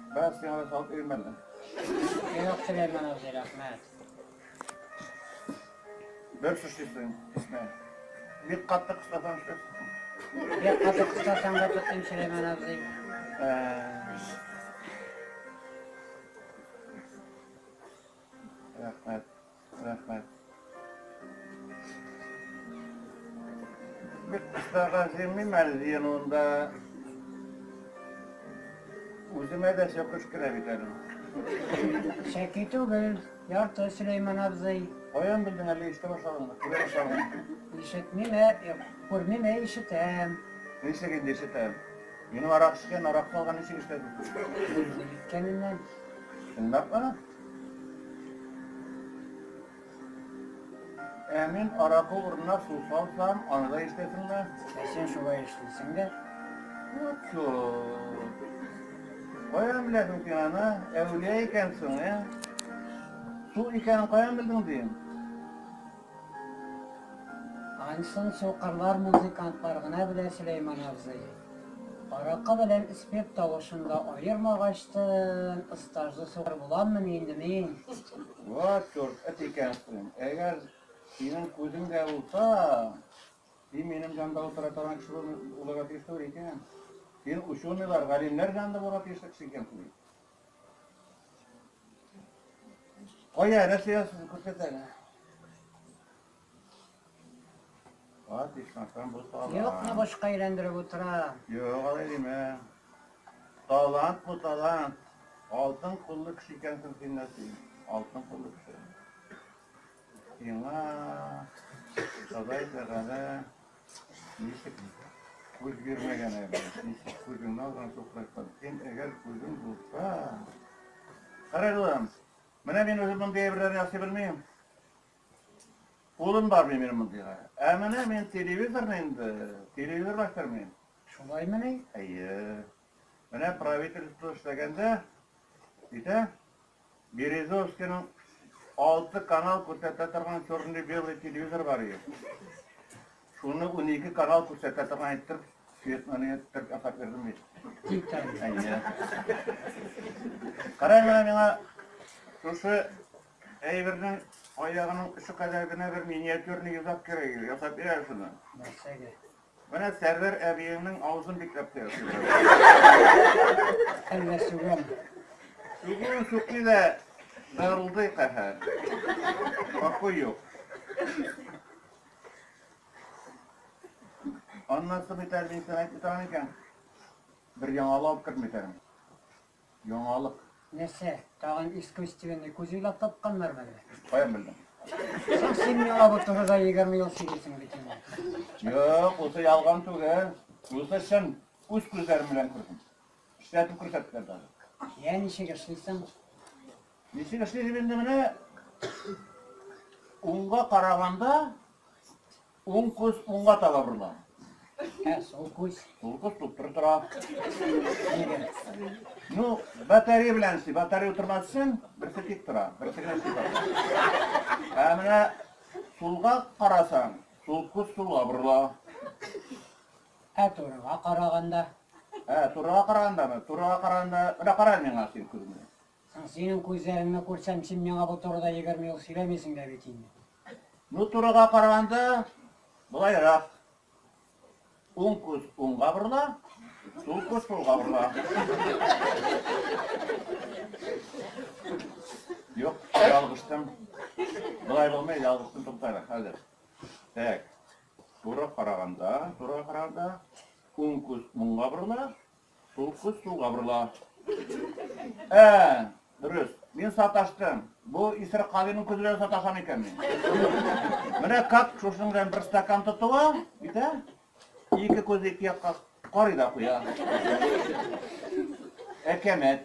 Бәс сиңа да салып бирим әллә? Юк, Сөләйман абзый, рәхмәт. Бер шешесен эчмә. Бик каты кыстасаң эчәсең. Бик каты кыстасаң да тотыйм, Сөләйман абзый. Рәхмәт, рәхмәт. Бик кыстарга җыенмыйм әле җыенуында. Күземә дә чәкеш керә бит әле. Чәки түгел, ярты Сөләйман абзый. Каян белдең, әллә ишетә башладыңмы? Күрә башладыңмы? Ишетмим, ә, күрмим, ә ишетәм. Ничек инде ишетәм? Минем арак эчкән, арак салган ничек ишетәсең? Ишеткәненнән. Чынлапмы? Ә мин аракы урынына су салсам, аны да ишетәсеңме? Ә син шулай эшлисең дә. Вот чё. Каян беләсең син аны? Әүлия икәнсең, ә? Су икәнен каян белдең дим? Анысын сукырлар, музыкантлар гына белә, Сөләйман абзый. Аракы белән спирт тавышын да аермагачтын, стажлы сукыр буламмыни инде мин? Вот черт, эт икәнсең. Әгәр синең күзең дә булса, син минем янда утыра торган кеше булырга тиеш түгел икән. Син ученыйлар, галимнәр янында булырга тиешле кеше икәнсең. Кая, нәрсә ясыйсың, күрсәт әле. Ат, ичмасам, бу талант. Юкны башка әйләндереп утыра. Юк, алай димә. Талант бу талант. Алтын куллы кеше икәнсең син, Нәсим. Алтын куллы кеше. Сиңа Ходай Тәгалә ничек күз бирмәгән әле. Ничек күзеңне алган сукырайткан. Син әгәр күзең булса... Кара, улым, менә мин үзем мондый әйберләрне ясый белмим. Кулым бармый минем мондыйга. Ә менә мин телевизорны инде, телевизор мастер мин. Шулаймыни? Әйе. Менә правительство эшләгәндә, әйтә, Березовскийның 6 канал күрсәтә торган черный-белый телевизор бар иде. Шуны 12 канал күрсәтә торган иттереп, светны иттереп ясап бирдем бит. Титан. Әйе. Кара менә миңа шушы әйбернең аягының очы кадәр генә бер миниатюрный йозак кирәк иде. Ясап бир әле шуны. Нәрсәгә? Менә Сәрвәр әбиеңнең авызын бикләп куясың. Әллә сүгәм. Сүгүен сүкми дә дырылдый каһәр. Покой юк. Аннан соң бит әле мин сиңа әйтми торам икән. Бер яңалык алып кердем бит әле. Яңалык. Нәрсә, тагын искусственный күз уйлап тапканнармы әллә? Каян белдең? Соң син миңа бу турыда 20 ел сөйлисең бит инде. Юк, бусы ялган түгел. Бусы чын. Үз күзләрем белән күрдем. Эшләтеп күрсәттеләр даже. Я ничек эшлисең? Ничек эшли дип инде менә уңга караганда уң күз уңга таба борыла. Ә, сол күз. Сул күз туп-туры тора. Нигә? Ну, батарея белән эшли. Батарея утырмас өчен берсе тик тора, берсе генә эшли бара. Ә менә сулга карасаң, сул күз сулга борыла. Ә турыга караганда? Ә, турыга карагандамы? Турыга караганда, менә кара миңа син күзеңне. Соң синең күзләреңне күрсәм, син миңа бу турыда 20 ел сөйләмисең дә бит инде. Ну, турыга караганда, болайрак. Уң күз уңга борыла, сул күз сулга борыла. Юк, ялгыштым. Болай булмый, ялгыштым, туктале, хәзер. Так. Туры караганда, туры караганда, уң күз уңга борыла, сул күз сулга борыла. Ә, дөрес. Мин саташтым. Бу исерек кавиның күзе белән саташам икән мин. Менә как шушының белән бер стакан тотыла, бит ә? Ике күз ике якка карый да куя. Әкәмәт.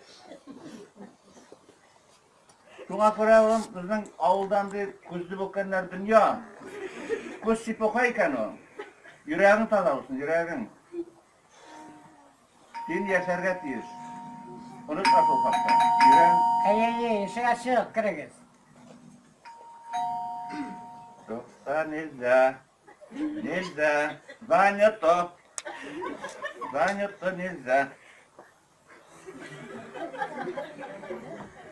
Шуңа күрә, улым, безнең авылдан ди күзле бүкәннәр дөнья. Күз чепуха икән ул. Йөрәгең таза булсын, йөрәгең. Син яшәргә тиеш. Онытма шул хакта. Йөрәң. Әй, әй, әй, ишек ачык, керегез. Тукта, нельзя. Нельзя. Занято. Занято нельзя.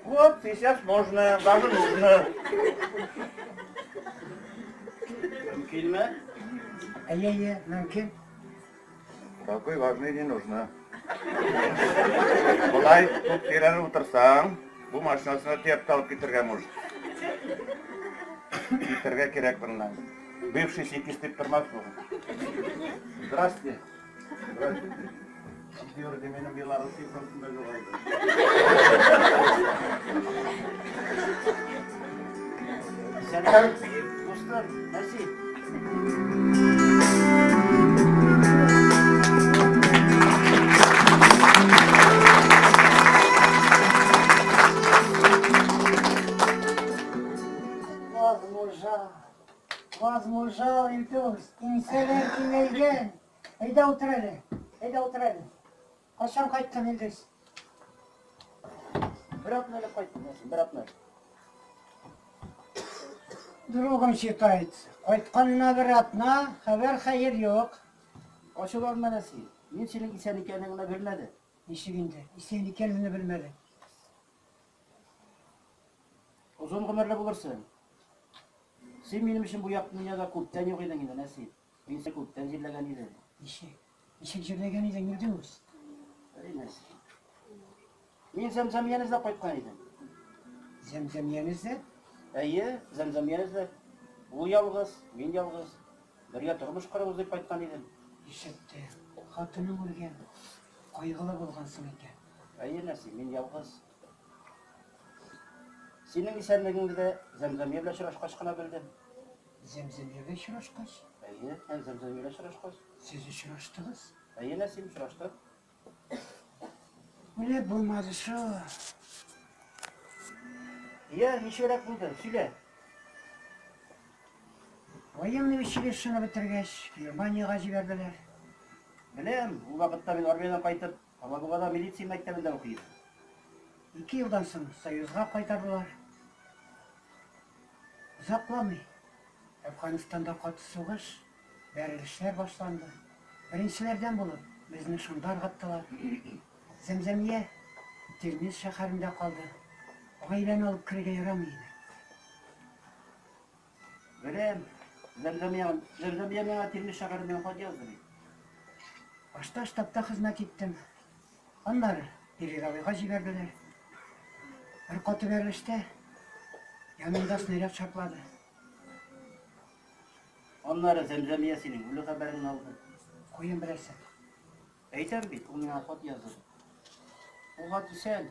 Вот сейчас можно, даже нужно. Мөмкинме? Әйе, әйе, мөмкин. Такой важный не нужно. Болай күп тирән утырсаң, бу машинасына төяп тә алып китергә может. Китергә кирәк моннан. Бывший чекист дип тормас бу. Здравствуйте. Здравствуйте. Георгий минем Белоруссия фронтында югалды. Сәлам, дустым, Нәсип. Возмужал, возмужал, Илдус, иңсәләр киңәйгән. Әйдә утыр әле, әйдә утыр әле. Кайчан кайттың, Илдус? Бер атна элек кайттым, Нәсим, бер атна. Другом считается. Кайтканына бер атна, хәбәр хәер юк. Ачуланма, Нәсим. Мин синең исән икәнеңне белмәдем. Ничек инде, исән икәнеңне белмәдең? Озын гомерле булырсың. Син минем өчен бу якты дөньяда күптән юк идең инде, Нәсип. Мин сине күптән җирләгән идем. Ничек? Ничек җирләгән идең, Илдус? Әй, Нәсип. Мин Зәмзәмияне эзләп кайткан идем. Зәмзәмияне эзләп? Әйе, Зәмзәмияне эзләп. Ул ялгыз, мин ялгыз. Бергә тормыш корабыз дип кайткан идем. Ишеттем. Хатының үлгән. Кайгылы булгансың икән. Әйе, Нәсип, мин ялгыз. Синең исәнлегеңне дә Зәмзәмия белән очрашкач кына белдем. Зәмзәмия белән очрашкач? Әйе, Зәмзәмия белән очрашкач. Сез очраштыгыз? Әйе, Нәсим, очраштык. Үлеп булмады шул. Йә, ничегрәк булды? Сөйлә. Военный училищены бетергәч, Германиягә җибәрделәр. Беләм, ул вакытта мин армиядән кайтып, Алабугада милиция мәктәбендә укый идем. Ике елдан соң Союзга кайтардылар. Озакламый Әфганстанда каты сугыш, бәрелешләр башланды. Беренчеләрдән булып безне шунда ыргыттылар. Зәмзәмия Термез шәһәрендә калды. Гаиләне алып керергә ярамый иде. Беләм, Зәмзәмия, Зәмзәмия миңа Термез шәһәреннән хат язды бит. Башта штабта хезмәт иттем. Аннары передовойга җибәрделәр. Бер каты бәрелештә янымда снаряд шартлады. Аннары Зәмзәмия синең үле хәбәреңне алды. Каян беләсең? Әйтәм бит, ул миңа хат язды. Ул хат исән.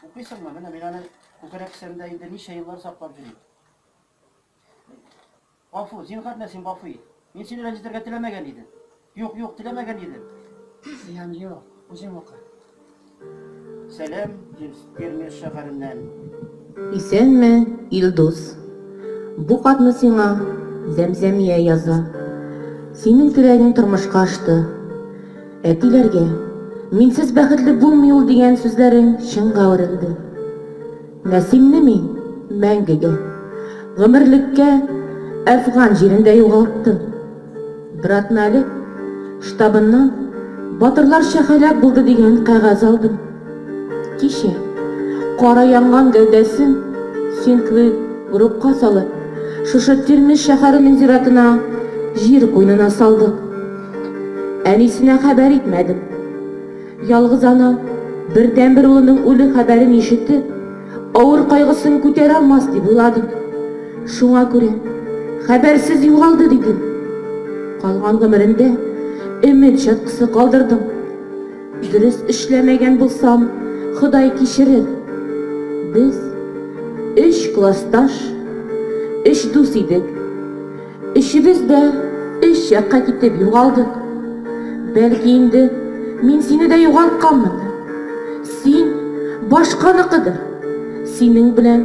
Укыйсыңмы? Менә мин аны күкрәк кесәмдә инде ничә еллар саклап йөрим. Гафу, зинһар Нәсим, гафу ит. Мин сине рәнҗетергә теләмәгән идем. Юк, юк, теләмәгән идем. Зыян юк, үзең укы. Сәлам, Термез шәһәреннән. Исәнме, Илдус. Бу хатны сиңа Зәмзәмия яза. Синең теләгең тормышка ашты. Әтиләргә, Минсез бәхетле булмый ул дигән сүзләрең чынга әверелде. Нәсимне мин мәңгегә, гомерлеккә Әфган җирендә югалттым. Бер атна элек штабыннан батырларча һәлак булды дигән кәгазь алдым. Кичә кара янган гәүдәсен цинклы гробка салып, шушы Термез шәһәренең зиратына җир куенына салдык. Әнисенә хәбәр итмәдем. Ялгыз ана, бердәнбер улының үле хәбәрен ишетеп, авыр кайгысын күтәрә алмас дип уйладым. Шуңа күрә, хәбәрсез югалды дидем. Калган гомерендә өмет чаткысы калдырдым. Дөрес эшләмәгән булсам, Ходай кичерер. Без өч классташ, өч дус идек. Өчебез дә өч якка китеп югалдык. Бәлки инде мин сине дә югалтканмындыр. Син башканыкыдыр. Синең белән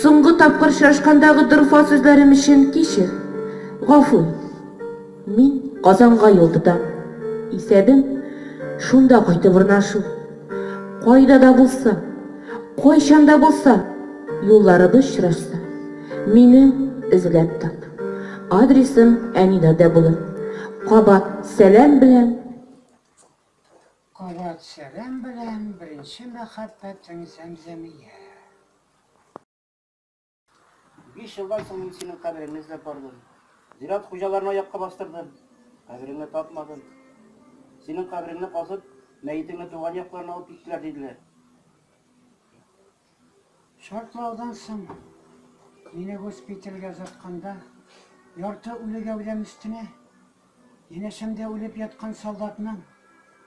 соңгы тапкыр очрашкандагы дорфа сүзләрем өчен кичер. Гафу ит. Мин Казанга юл тотам. Исәбем, шунда кайтып урнашу. Кайда да булса, кайчан да булса юлларыбыз очрашса, мине эзләп тап. Адресым әниләрдә булыр. Кабат сәлам белән. Кабат сәлам белән беренче мәхәббәтең Зәмзәмия. Биш елдан соң мин синең кабереңне эзләп бардым. Зират хуҗаларын аякка бастырдым. Кабереңне тапмадым. Синең кабереңне казып, мәетеңне туган якларына алып киттеләр, диделәр. Шартлаудан соң мине госпитальгә озатканда, ярты үле гәүдәм өстенә. Янәшәмдә үлеп яткан солдатның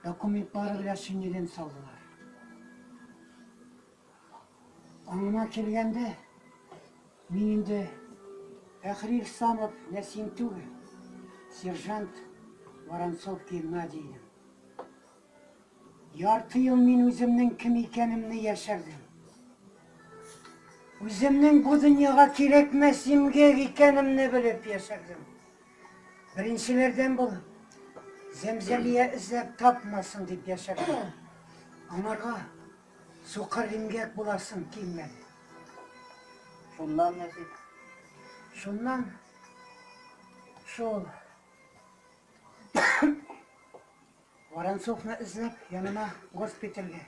документлары белән шинелен салдылар. Аңыма килгәндә, мин инде Фәхри Ихсанов Нәсим түгел, сержант Воронцов Геннадий идем. Ярты ел мин үземнең кем икәнемне яшердем. Үземнең бу дөньяга кирәкмәс имгәк икәнемне белеп яшердем. Беренчеләрдән булып, Зәмзәмия эзләп тапмасын дип яшердем. Аңарга сукыр имгәк буласым килмәде. Шуннан, Нәсим? Шуннан шул Воронцовны эзләп, яныма госпитальгә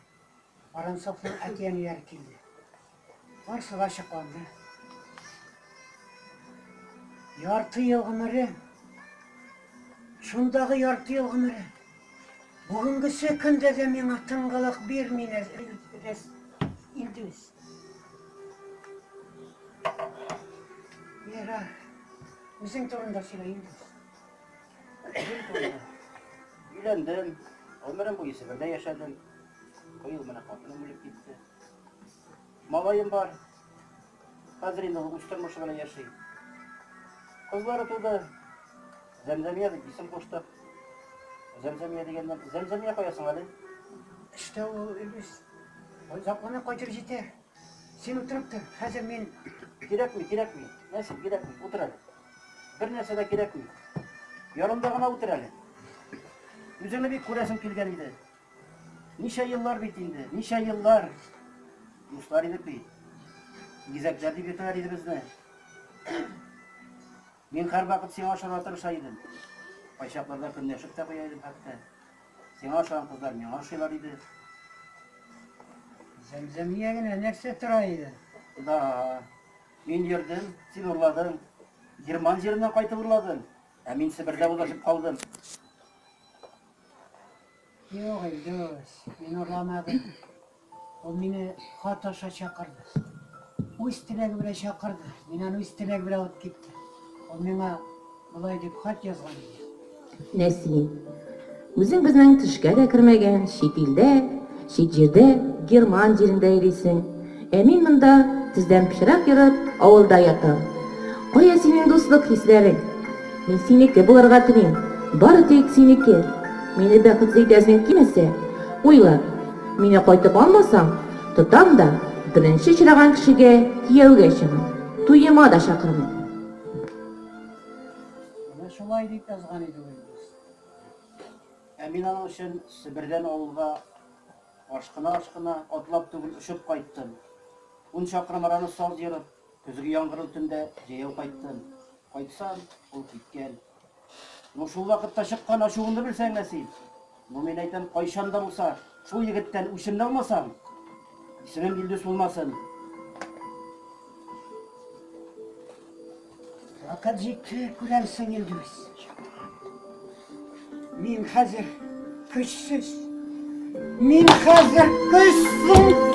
Воронцовның әти-әниләре килде. Барысы да ачыкланды. Ярты ел гомере, шундагы ярты ел гомере, бүгенгесе көндә дә миңа тынгылык бирми Илдус. Ярар, үзең турында сөйлә, Илдус. Үзем турында. Өйләндем, гомерем буе Себердә яшәдем. Быел менә хатыным үлеп китте. Малаем бар. Хәзер инде ул үз тормышы белән яши. Кызлары туды. Зәмзәмия дип исем куштык. Зәмзәмия дигәннән, Зәмзәмия кая соң әле? Эштә ул, Илдус. Озакламый кайтып җитәр. Син утырып тор, хәзер мин... Кирәкми, кирәкми. Нәсим, кирәкми. Утыр әле. Бер нәрсә дә кирәкми. Янымда гына утыр әле. Үзеңне бик күрәсем килгән иде. Ничә еллар бит инде, ничә еллар. Дуслар идек бит. Игезәкләр дип йөртәләр иде безне. Мин һәрвакыт сиңа ошарга тырыша идем. Кайчакларда көнләшеп тә куя идем хәтта. Сиңа ошаган кызлар миңа ошыйлар иде. Зәмзәмия генә нәрсә тора иде? Да. Мин йөрдем, син урладың. Герман җиреннән кайтып урладың. Ә мин Себердә урлашып калдым. Юк, Илдус, мин урламадым. Ул мине хат аша чакырды. Үз теләге белән чакырды. Мин аны үз теләге белән алып киттем. Ул миңа болай дип хат язган иде. Нәсим, үзең безнең төшкә дә кермәгән чит илдә, чит җирдә, герман җирендә йөрисең. Ә мин монда, тездән пычрак ерып, авылда ятам. Кая синең дуслык хисләрең? Мин синеке булырга телим, бары тик синеке. Мине бәхетсез итәсең килмәсә, уйла, мине кайтып алмасаң, тотам да, беренче очраган кешегә кияүгә чыгам, туема да чакырмыйм. Менә шулай дип язган иде ул, Илдус. Ә мин аның өчен Себердән авылга ашкына-ашкына, атлап түгел, очып кайттым. Ун чакрым араны саз ерып, көзге яңгырлы төндә җәяү кайттым. Кайтсам, ул киткән. Ну, шул вакытта чыккан ачуымны белсәң, Нәсим. Ну, мин әйтәм, кайчан да булса, шул егеттән үчемне алмасам, исемем Илдус булмасын. Вакыт җитте, күрәмсең, Илдус. Мин хәзер көчсез. Мин хәзер көчсез!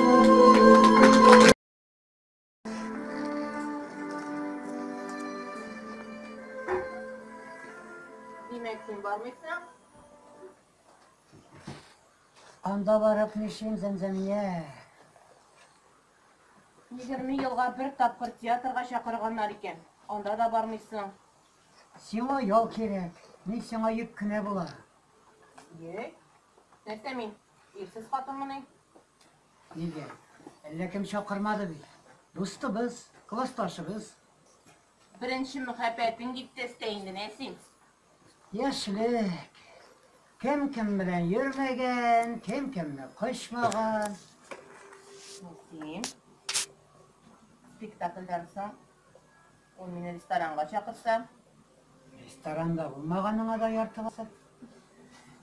Димәк, син бармыйсың? Анда барып нишлим, Зәмзәмия? 20 елга бер тапкыр театрга чакырганнар икән, анда да бармыйсың. Сиңа ял кирәк, мин сиңа йөк кенә була. Йөк? Нәрсә мин, ирсез хатынмыни? Нигә? Әллә кем чакырмады бит. Дустыбыз, классташыбыз. Беренче мәхәббәтең китте өстә инде, Нәсим. Яшьлек. Кем кем белән йөрмәгән, кем кемне кочмаган. Нәсим. Спектакльдән соң ул мине ресторанга чакырса? Ресторанда булмаганыңа да ярты гасыр.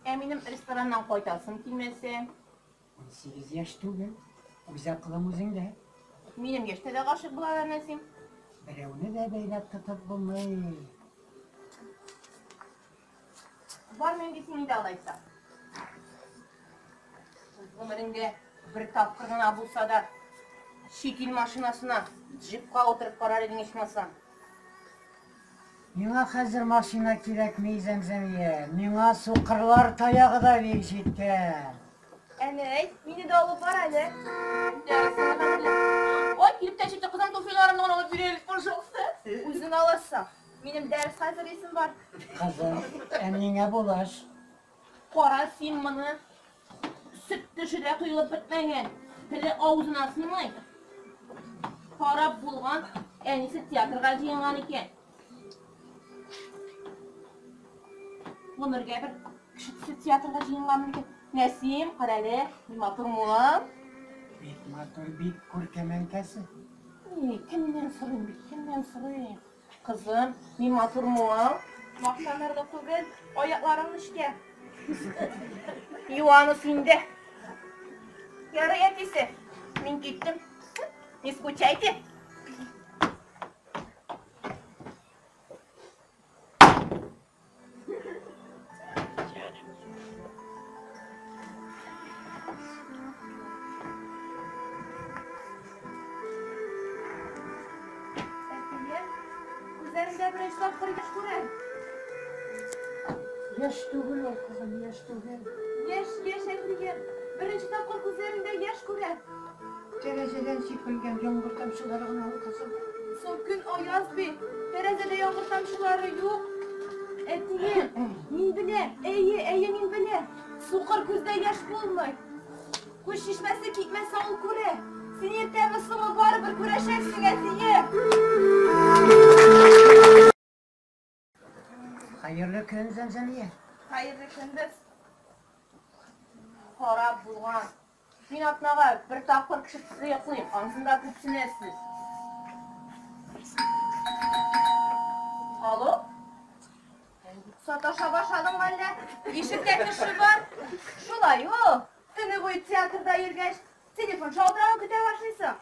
Ә минем рестораннан кайтасым килмәсә? 18 яшь түгел, үз акылың үзеңдә. Минем яшьтә дә гашыйк булалар, Нәсим. Берәүне дә бәйләп тотып булмый. Бармыйм дисең инде алайса. Үз гомереңдә бер тапкыр гына булса да чит ил машинасына, джипка утырып карар идең ичмасам. Миңа хәзер машина кирәкми, Зәмзәмия. Миңа сукырлар таягы да бик җиткән. Әнәй, мине дә алып бар әле. Ой, килеп тә җитте, кызым, туфлиларымны гына алып бир әле, пожалуйста. Үзең алырсың. Минем дәрес хәзерлисем бар. Кызым, әниеңә булыш. Кара син моны. Сөт теше дә коелып бетмәгән. Теле авызына сыймый. Харап булган, әнисе театрга җыенган икән. Гомергә бер кеше төсле театрга җыенган микән? Нәсим, карале, мин матурмы? Бик матур, бик күркәм әнкәсе. И, кемнән сорыйм бит, кемнән сорыйм? Кызым, мин матурмы? Мактанырлык түгел, аякларың нечкә. Юаныс инде. Ярый, әтисе, мин киттем. Не скучайте. Әтием, күзләреңдә беренче тапкыр яшь күрәм. Яшь түгел ул, кызым, яшь түгел. Яшь, яшь, әтием. Беренче тапкыр күзләреңдә яшь күрәм. Тәрәзәдән сипелгән яңгыр тамчылары гына ул, кызым. Соң көн аяз бит. Тәрәзәдә яңгыр тамчылары юк. Әтием, мин беләм. Әйе, әйе, мин беләм. Сукыр күздә яшь булмый. Күз чишмәсе китмәсә ул күрә. Син иртәме соңмы барыбер күрәчәксең, әтием. Хәерле көн, Зәмзәмия. Хәерле көндез. Харап булган. Мин атнага бер тапкыр кеше төсле йоклыйм, анысын да күпсенәсез. Алло? Саташа башладың әллә? Ишектә кеше бар. Шулай ул. Төне буе театрда йөргәч, телефон шалтыравын көтә башлыйсың.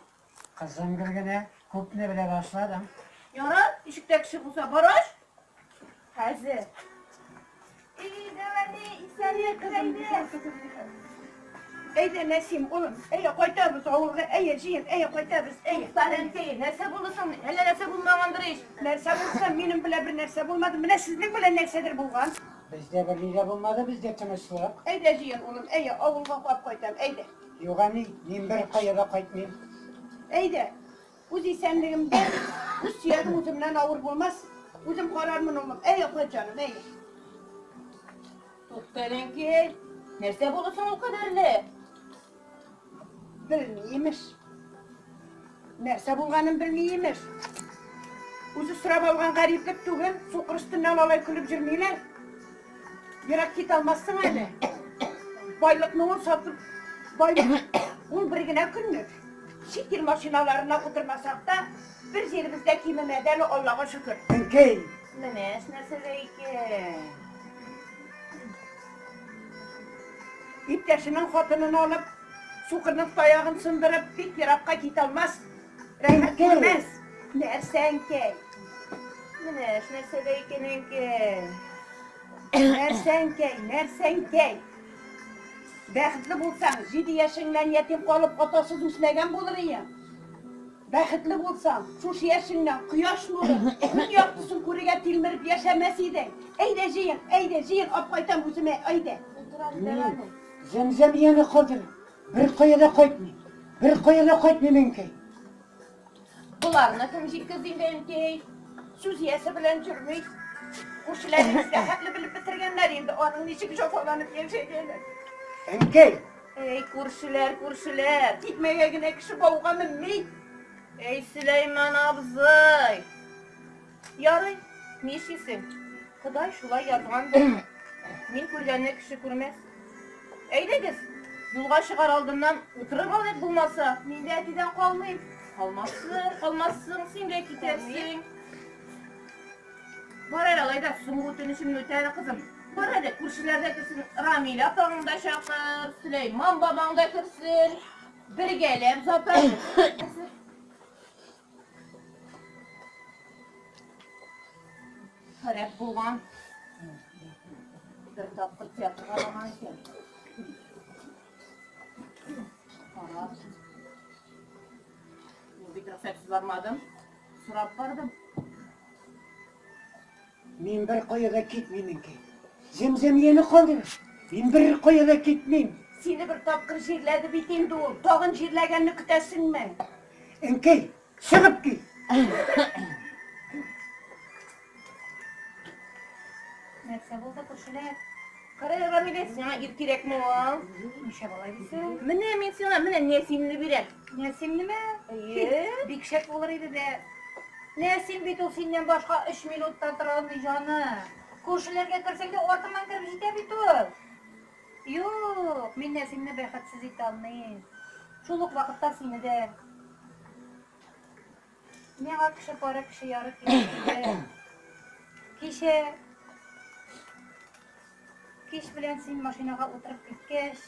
Кызым Гөлгенә, күпне белә башладың. Ярар, ишектә кеше булса, бар ач. Хәзер. Эй, дәвәни, исәнлек, әйдә. Әйдә, Нәсим, улым, әйдә кайтабыз авылга, әйдә җыен, әйдә кайтабыз, әйдә. Туктале, әнкәй, нәрсә булды соң? Әллә нәрсә булмагандыр ич. Нәрсә булса, минем белән бер нәрсә булмады. Менә сезнең белән нәрсәдер булган. Бездә берни дә булмады, бездә тынычлык. Әйдә җыен, улым, әйдә, авылга куып кайтам, әйдә. Юк, әни, мин бер кая да кайтмыйм. Әйдә, үз исәнлегемдә, үз сөягем үземнән авыр булмас. Үзем карармын, улым. Әйдә, кайт, җаным, әйдә. Туктале, әнкәй, нәрсә булды соң ул кадәрле? Белми, имеш. Нәрсә булганын белми, имеш. Үзе сорап алган гариплек түгел, сукыр өстеннән алай көлеп йөрмиләр. Ерак китә алмассың әле. Байлыкны ул сатып, байлык ул бер генә көнлек. Чит ил машиналарына утырмасак та, бер җиребездә кимемәде әле, Аллага шөкер. Әнкәй! Менә эш нәрсәдә икән. Иптәшенең хатынын алып, сукырның таягын сындырып, бик еракка китә алмас. Рәхәт күрмәс. Нәрсә, әнкәй? Менә эш нәрсәдә икән, әнкәй. Нәрсә, әнкәй? Нәрсә, әнкәй? Бәхетле булсаң, җиде яшеңнән ятим калып, атасыз үсмәгән булыр идең. Бәхетле булсаң, шушы яшеңнән кояш нуры, көн яктысын күрергә тилмереп яшәмәс идең. Әйдә җыен, әйдә җыен, алып кайтам үземә, әйдә. Мин Зәмзәмияне калдырып, бер кая да кайтмыйм. Бер кая да кайтмыйм, әнкәй. Боларны кем җиткезде инде, әнкәй? Сүз иясе белән йөрми. Күршеләребезгә хәтле белеп бетергәннәр инде аның ничек җәфаланып яшәгәнен. Әнкәй! Әй, күршеләр, күршеләр! Тикмәгә генә кеше бауга менми. Әй, Сөләйман абзый! Ярый, нишлисең? Ходай шулай язгандыр. Мин күргәнне кеше күрмәс. Әйдәгез, юлга чыгар алдыннан утырып алыйк булмаса. Мин дә әтидән калмыйм. Калмассың, калмассың, син дә китәрсең. Бар әле, алай да соңгы үтенечемне үтә әле, кызым. Бар әле, күршеләр дә керсен, Рамил апаң да чакыр, Сөләйман бабаң да керсен. Бергәләп затарбыз. Харап булган. Бер тапкыр театрга барган икән. Харап. Мин бит рөхсәтсез бармадым. Сорап бардым. Мин бер кая да китмим, әнкәй. Зәмзәмияне калдыр. Мин бер кая да китмим. Сине бер тапкыр җирләде бит инде ул. Тагын җирләгәнне көтәсеңме? Әнкәй, чыгып кит. Нәрсә булды, күршеләр? Кара, Рамилә, сиңа ир кирәкме ул? Ничә бала дисең? Менә мин сиңа, менә Нәсимне бирәм. Нәсимнеме? Әйе. Бик шәп булыр иде дә. Нәсим бит ул синнән башка өч минут та тора алмый, җаным. Күршеләргә керсәң дә артыңнан кереп җитә бит ул. Юк, мин Нәсимне бәхетсез итә алмыйм. Шул ук вакытта сине дә. Миңа кеше пары, кеше яры кирәк түгел. Кичә кич белән син машинага утырып киткәч,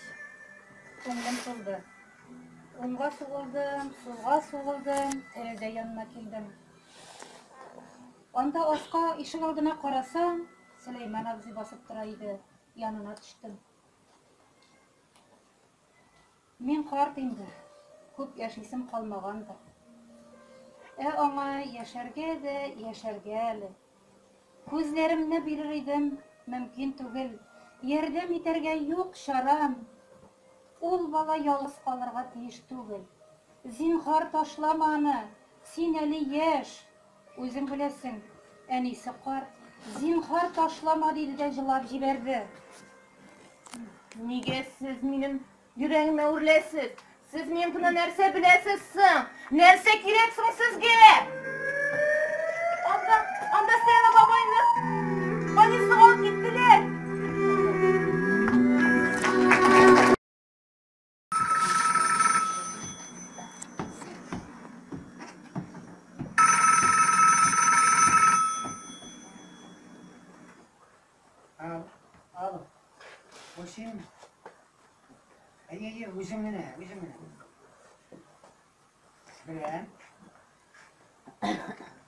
күңелем тулды. Уңга сугылдым, сулга сугылдым, тәрәзә янына килдем. Анда аска ишек алдына карасам, Сөләйман абзый басып тора иде. Янына төштем. Мин карт инде, күп яшисем калмагандыр. Ә аңа яшәргә дә яшәргә әле. Күзләремне бирер идем, мөмкин түгел. Ярдәм итәргә юк чарам. Ул бала ялгыз калырга тиеш түгел. Зинһар ташлама аны, син әле яшь. Үзең беләсең, әнисе карт. Зинһар ташлама, диде дә җылап җибәрде. Нигә сез минем йөрәгемә үрләсез? Сез минем турында нәрсә беләсез соң? Нәрсә кирәк соң сезгә? Анда, анда Сәләмә бабайны больницага алып киттеләр. Алло. Бу синме? Әйе, әйе, үзем генә, үзем генә. Беләм.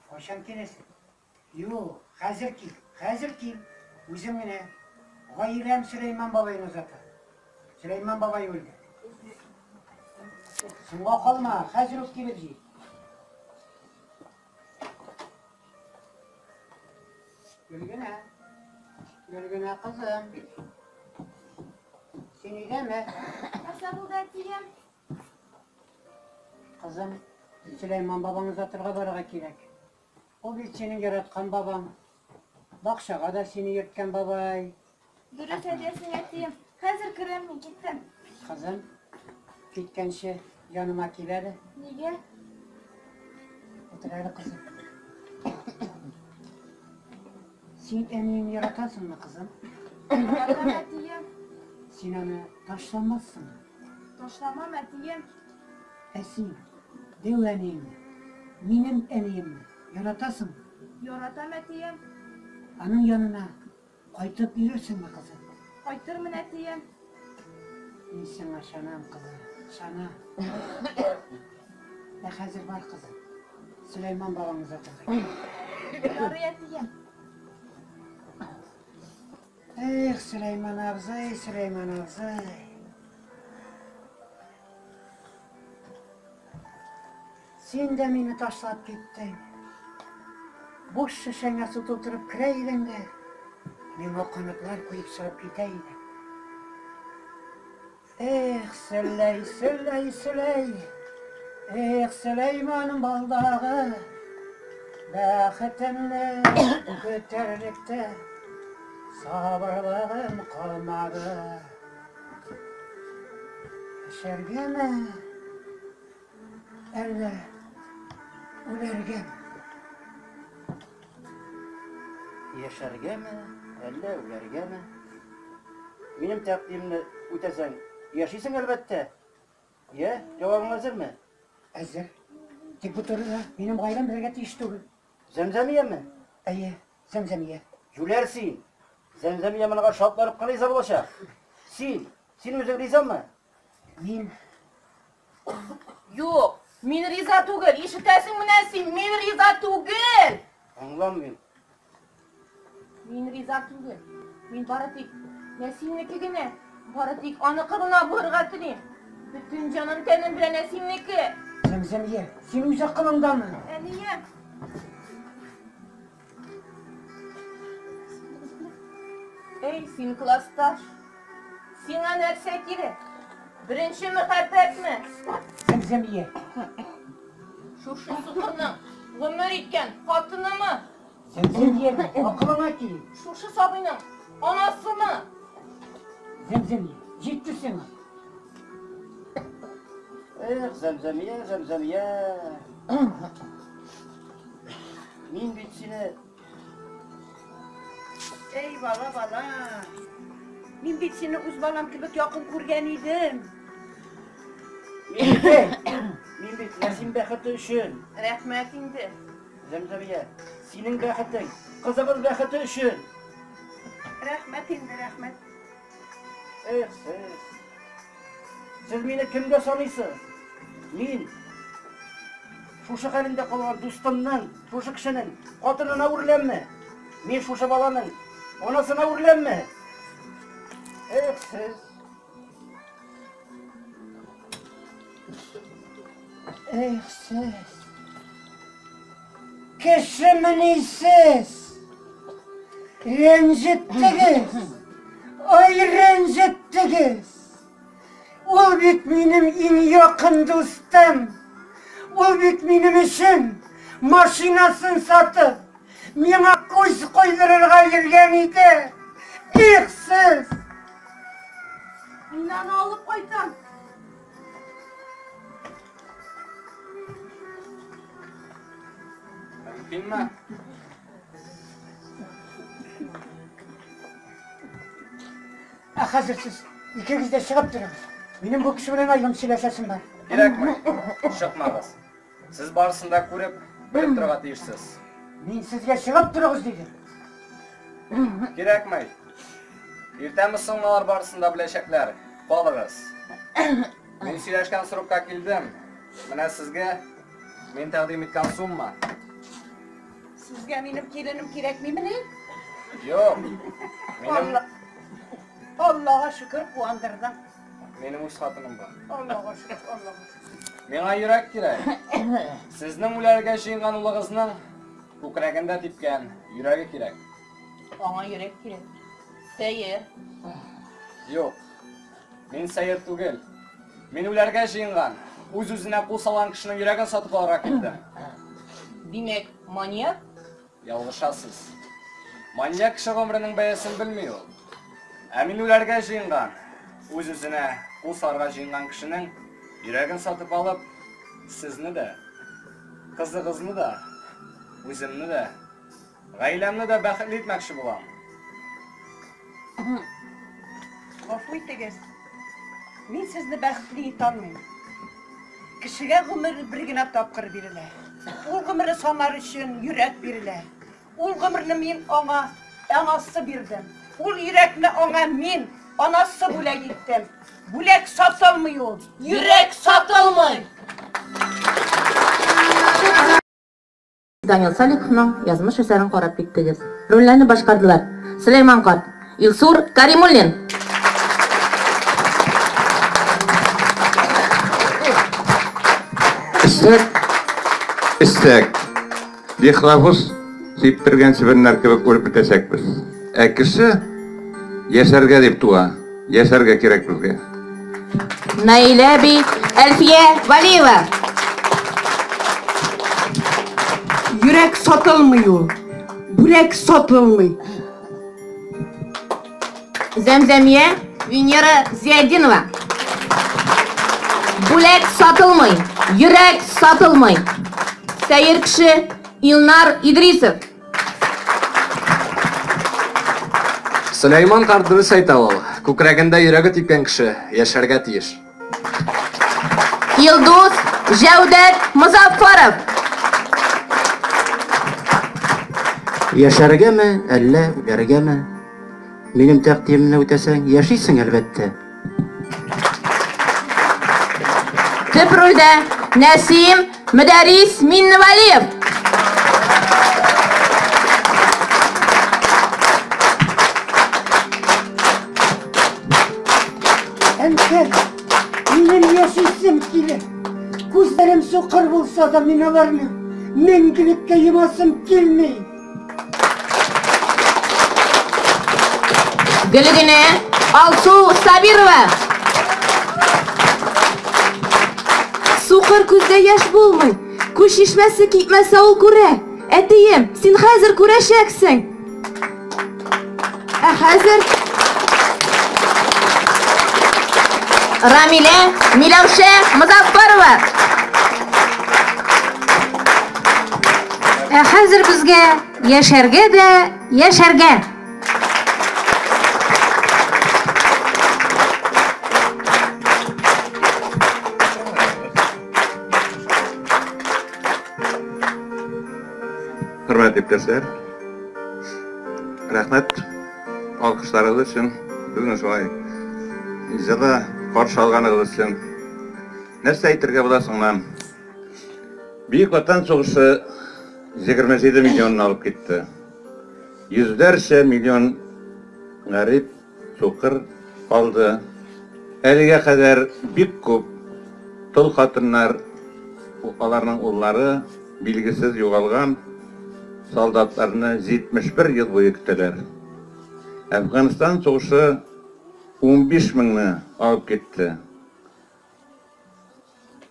Кайчан киләсең? Юк, хәзер кил, хәзер кил. Үзем генә. Гаиләм Сөләйман бабайны озата. Сөләйман бабай үлде. Соңга калма, хәзер үк килеп җит. Гөлгенә, Гөлгенә кызым. Син өйдәме? Нәрсә булды, әтием? Кызым, Сөләйман бабаңны озатырга барырга кирәк. Ул бит синең яраткан бабаң. Бакчага да сине йөрткән бабай. Дөрес әйтәсең, әтием. Хәзер керәм мин, киттем. Кызым, киткәнче яныма кил әле. Нигә? Утыр әле, кызым. Син әниеңне яратасыңмы, кызым? Яратам, әтием. Син аны ташламассыңмы? Ташламам, әтием. Ә син, дәү әниеңне, минем әниемне яратасыңмы? Яратам, әтием. Аның янына кайтып йөрерсеңме, кызым? Кайтырмын, әтием. Мин сиңа ышанам, кызым, ышанам. Ә хәзер бар, кызым. Сөләйман бабаң озатырга килә. Ярый, әтием. Эх, Сөләйман абзый, Сөләйман абзый. Син дә мине ташлап киттең. Буш шешәңә су тутырып керә идең дә, миңа канатлар куеп чыгып китә идең. Эх, Сөләй, Сөләй, Сөләй. Эх, Сөләйман балдагы. Бәхетемне көтәрлек тә сабырлыгым калмады. Яшәргәме, әллә үләргәме? Яшәргәме, әллә үләргәме? Минем тәкъдимне үтәсәң, яшисең әлбәттә. Йә, җавабың әзерме? Әзер. Тик бу турыда минем гаиләм белергә тиеш түгел. Зәмзәмияме? Әйе, Зәмзәмия. Җүләр син! Зәмзәмия моңа шатланып кына риза булачак. Син, син үзең ризамы? Мин Юк, мин риза түгел. Ишетәсең менә син, мин риза түгел. Аңламыйм. Мин риза түгел. Мин бары тик Нәсимнеке генә, бары тик аныкы гына булырга телим. Бөтен җаным тәнем белән Нәсимнеке. Зәмзәмия, син үз акылыңдамы? Әнием. Әй, син классташ. Сиңа нәрсә кирәк? Беренче мәхәббәтме? Зәмзәмия. Шушы сукырның гомер иткән хатынымы? Зәмзәмия, акылыңа кил. Шушы сабыйның анасымы? Зәмзәмия, җитте сиңа. Эх, Зәмзәмия, Зәмзәмия. Мин бит сине Эй, бала, бала. Мин бит сине үз балам кебек якын күргән идем. Мин бит Нәсим бәхете өчен. Рәхмәт инде. Зәмзәмия, синең бәхетең, кызыбыз бәхете өчен. Рәхмәт инде, рәхмәт. Эх, сез. Сез мине кемгә саныйсыз? Мин шушы хәлендә калган дустымның, шушы кешенең хатынына үреләмме? Мин шушы баланың анасына үреләмме? Эх, сез. Эх, сез. Кешемени сез? Рәнҗеттегез. Ай, рәнҗеттегез. Ул бит минем иң якын дустым. Ул бит минем өчен машинасын сатып, миңа күз куйдырырга йөргән иде. Их сез! Мин аны алып кайтам. Мөмкинме? Ә хәзер сез икегез дә чыгып торыгыз. Минем бу кеше белән аерым сөйләшәсем бар. Кирәкми. Чыкмагыз. Сез барысын да күреп, белеп торырга тиешсез. Мин сезгә чыгып торыгыз дидем. Кирәкми. Иртәме соңмы алар барысын да беләчәкләр. Калыгыз. Мин сөйләшкән срокка килдем. Менә сезгә мин тәкъдим иткән сумма. Сезгә минем киленем кирәкмимени? Юк. Минем Аллага шөкер, куандырдың. Минем үз хатыным бар. Аллага шөкер, Аллага шөкер. Миңа йөрәк кирәк. Сезнең үләргә җыенган улыгызның күкрәгендә типкән йөрәге кирәк. Аңа йөрәк кирәк. Сәер. Юк. Мин сәер түгел. Мин үләргә җыенган, үз-үзенә кул салган кешенең йөрәген сатып алырга килдем. Димәк, маньяк? Ялгышасыз. Маньяк кеше гомеренең бәясен белми ул. Ә мин үләргә җыенган, үз-үзенә кул салырга җыенган кешенең йөрәген сатып алып, сезне дә, кызыгызны да, үземне дә, гаиләмне дә бәхетле итмәкче булам. Гафу итегез. Мин сезне бәхетле итә алмыйм. Кешегә гомер бер генә тапкыр бирелә. Ул гомерне санар өчен йөрәк бирелә. Ул гомерне мин аңа анасы бирдем. Ул йөрәкне аңа мин анасы бүләк иттем. Бүләк сатылмый ул. Йөрәк сатылмый! Данил Салиховның язмыш әсәрен карап киттегез. Рольләрне башкардылар. Сөләйман карт, Илсур Каримуллин. Эчсәк, эчсәк, дихлофос сиптергән чебеннәр кебек үлеп бетәчәкбез. Ә кеше яшәргә дип туа. Яшәргә кирәк безгә. Наилә әби, Әлфия Валиева. Йөрәк сатылмый ул. Бүләк сатылмый. Зәмзәмия Венера Зиятдинова. Бүләк сатылмый, йөрәк сатылмый. Сәер кеше Илнар Идрисов. Сөләйман карт дөрес әйтә ул. Күкрәгендә йөрәге типкән кеше яшәргә тиеш. Илдус Җәүдәт Мозаффаров. Яшәргәме, әллә үләргәме? Минем тәкъдимемне үтәсәң, яшисең, әлбәттә. Төп рольдә Нәсим Мөдәрис Минневәлиев. Әнкәй, минем яшисем килә. Күзләрем сукыр булса да, мин аларны мәңгелеккә йомасым килми. Гөлгенә Алсу Сабирова. Сукыр күздә яшь булмый. Күз чишмәсе кипмәсә ул күрә. Әтием, син хәзер күрәчәксең. Ә хәзер Рамилә Миләүшә Мозаффарова. Ә хәзер безгә яшәргә дә яшәргә. Хөрмәтле иптәшләр, рәхмәт алкышларыгыз өчен, безне шулай җылы каршы алганыгыз өчен. Нәрсә әйтергә була соңнан? Бөек Ватан сугышы 27 миллионны алып китте. Йөзләрчә миллион гарип, сукыр калды. Әлегә кадәр бик күп тол хатыннар, аларның уллары билгесез югалган солдатларны 71 ел буе көтәләр. Әфганстан сугышы 15 меңне алып китте.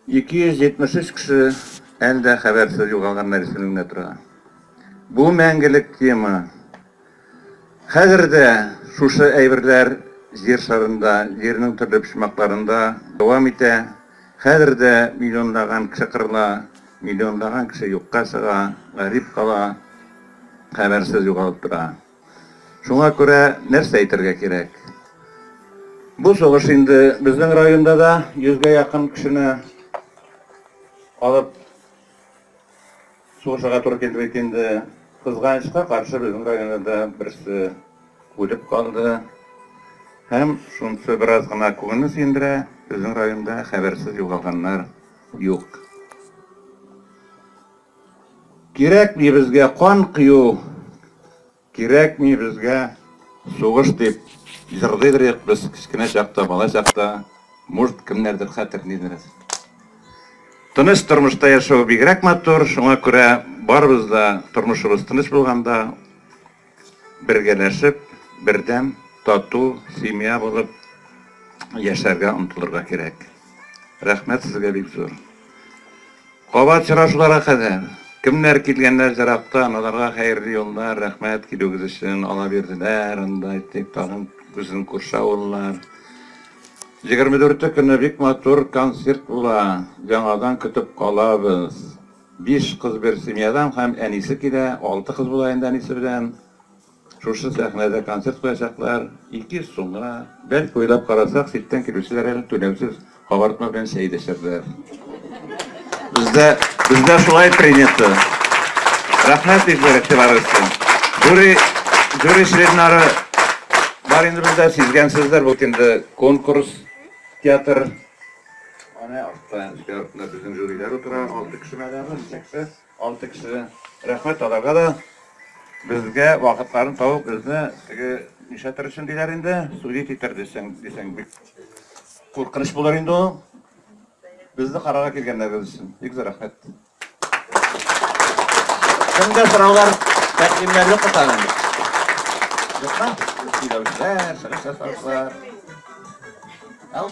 273 кеше әле дә хәбәрсез югалганнар исемлегендә тора. Бу мәңгелек тема. Хәзер дә шушы әйберләр җир шарында, җирнең төрле почмакларында дәвам итә. Хәзер дә миллионлаган кеше кырыла, миллионлаган кеше юкка чыга, гарип кала, хәбәрсез югалып тора. Шуңа күрә нәрсә әйтергә кирәк? Бу сугыш инде безнең районда да йөзгә якын кешене алып сугышырга туры килде бит инде. Кызганычка каршы безнең районда да берсе үлеп калды. Һәм шунысы бераз гына күңелне сөендерә, безнең районда хәбәрсез югалганнар юк. Кирәкми безгә кан кою, кирәкми безгә сугыш дип җырлыйдыр идек без кечкенә чакта, бала чакта. Может, кемнәрдер хәтерлидер. Тыныч тормышта яшәү бигрәк матур, шуңа күрә барыбыз да тормышыбыз тыныч булганда бергәләшеп, бердәм, тату семья булып яшәргә омтылырга кирәк. Рәхмәт сезгә бик зур. Кабат очрашуларга кадәр. Кемнәр килгәннәр ерактан, аларга хәерле юллар, рәхмәт килүегез өчен, ала бирделәр, анда әйтик, тагын безнең күрше авыллар. 24 көне бик матур концерт була, яңадан көтеп калабыз. 5 кыз бер семьядан һәм әнисе килә, 6 кыз була инде әнисе белән. Шушы сәхнәдә концерт куячаклар, 200 сумга. Бәлки уйлап карасак, читтән килүчеләр әле түләүсез кабартма белән чәй дә эчәрләр. Бездә, бездә шулай принято. Рәхмәт бик зур игътибарыгыз өчен. Жюри, жюри членнары бар инде бездә, сизгәнсездер, бу инде конкурс, театр. Ана артта, өстәл артында безнең жюрилар утыра, 6 кеше мәдәме, ничә кеше? Алты кеше. Рәхмәт аларга да. Безгә вакытларын табып, безне теге нишләтер өчен диләр инде, судить итәр дисәң, дисәң бик куркыныч булыр инде ул. Безне карарга килгәннәрегез өчен бик зур рәхмәт. Кемдә сораулар, тәкъдимнәр юкмы тагын? Юкмы? Сөйләүчеләр, чыгыш ясаучылар. Ау.